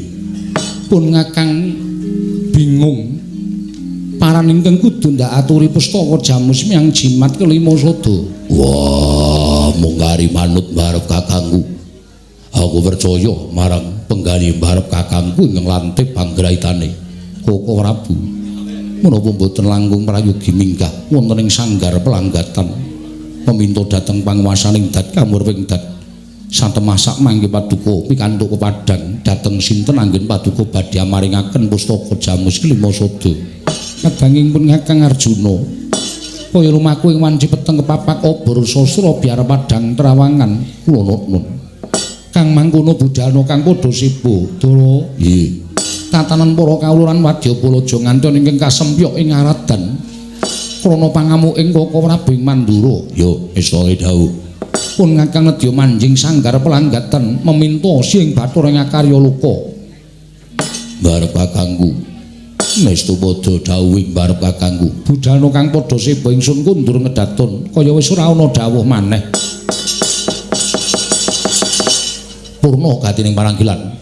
Pun ngakang bingung. Paran ingkang kudu ndak aturi pustaka jamus miyang jimat kelima sada. Wah, mung kari manut marep kakangku. Aku percaya marang penggali marep kakangku ingkang lantip panggraitane Koko Prabu. Menapa mboten langkung prayogi minggah wonten ing sanggar pelanggatan meminta dhateng panguwasaning dat kamurwing dat. Satemasak mangke paduka pikantuk kepadang dhateng sinten anggen paduka badhe maringaken pustaka jamus kelima sada. Kadanging pun Kakang Arjuna kaya lumaku ing wanci peteng kepapak obor sastra biar padang trawangan kula nuwun. Kang mangkono budalna kang padha seba Dara. Nggih. Tatanan para kawula lan wadyabala aja nganti ingkang kasempyok ing aradan krana pangamuking Koko Prabu ing Mandura. Yo estake dawuh. Pun ngakang nedya manjing sanggar pelanggatan meminta sing bathara ing akarya loka. Barep kakangku. Nestu padha dawuhing barep kakangku. Budalna kang padha seba ingsun kundur ngedaton kaya wis ora ana dawuh maneh. Purna gatining paranggilan.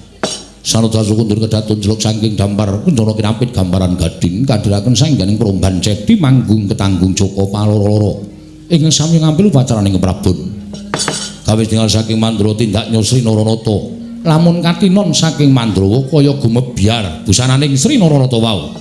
Sanadha kundur kedaton jeluk saking dampar kencana kinapit gambaran gading kadhiraken sangganing promban cedi manggung ketanggung Joko Paloro-loro. Ingkang sami ngampil upacaraning Prabon. Kawis tinggal saking Mandura tindak Nyosri Naranata. Lamun katinon saking Mandrawa kaya gumebyar busananing Sri Nararata wau.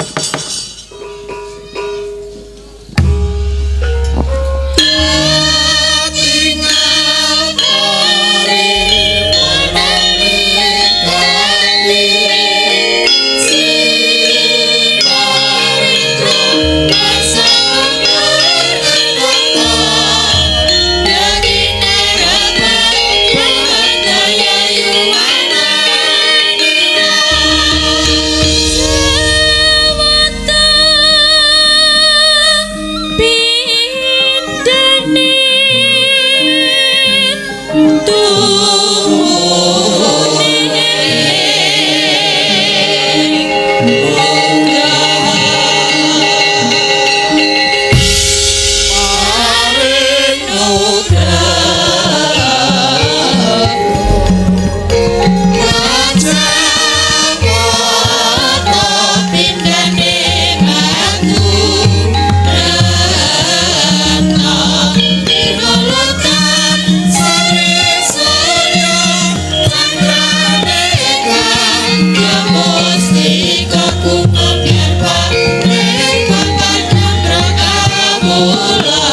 Mula.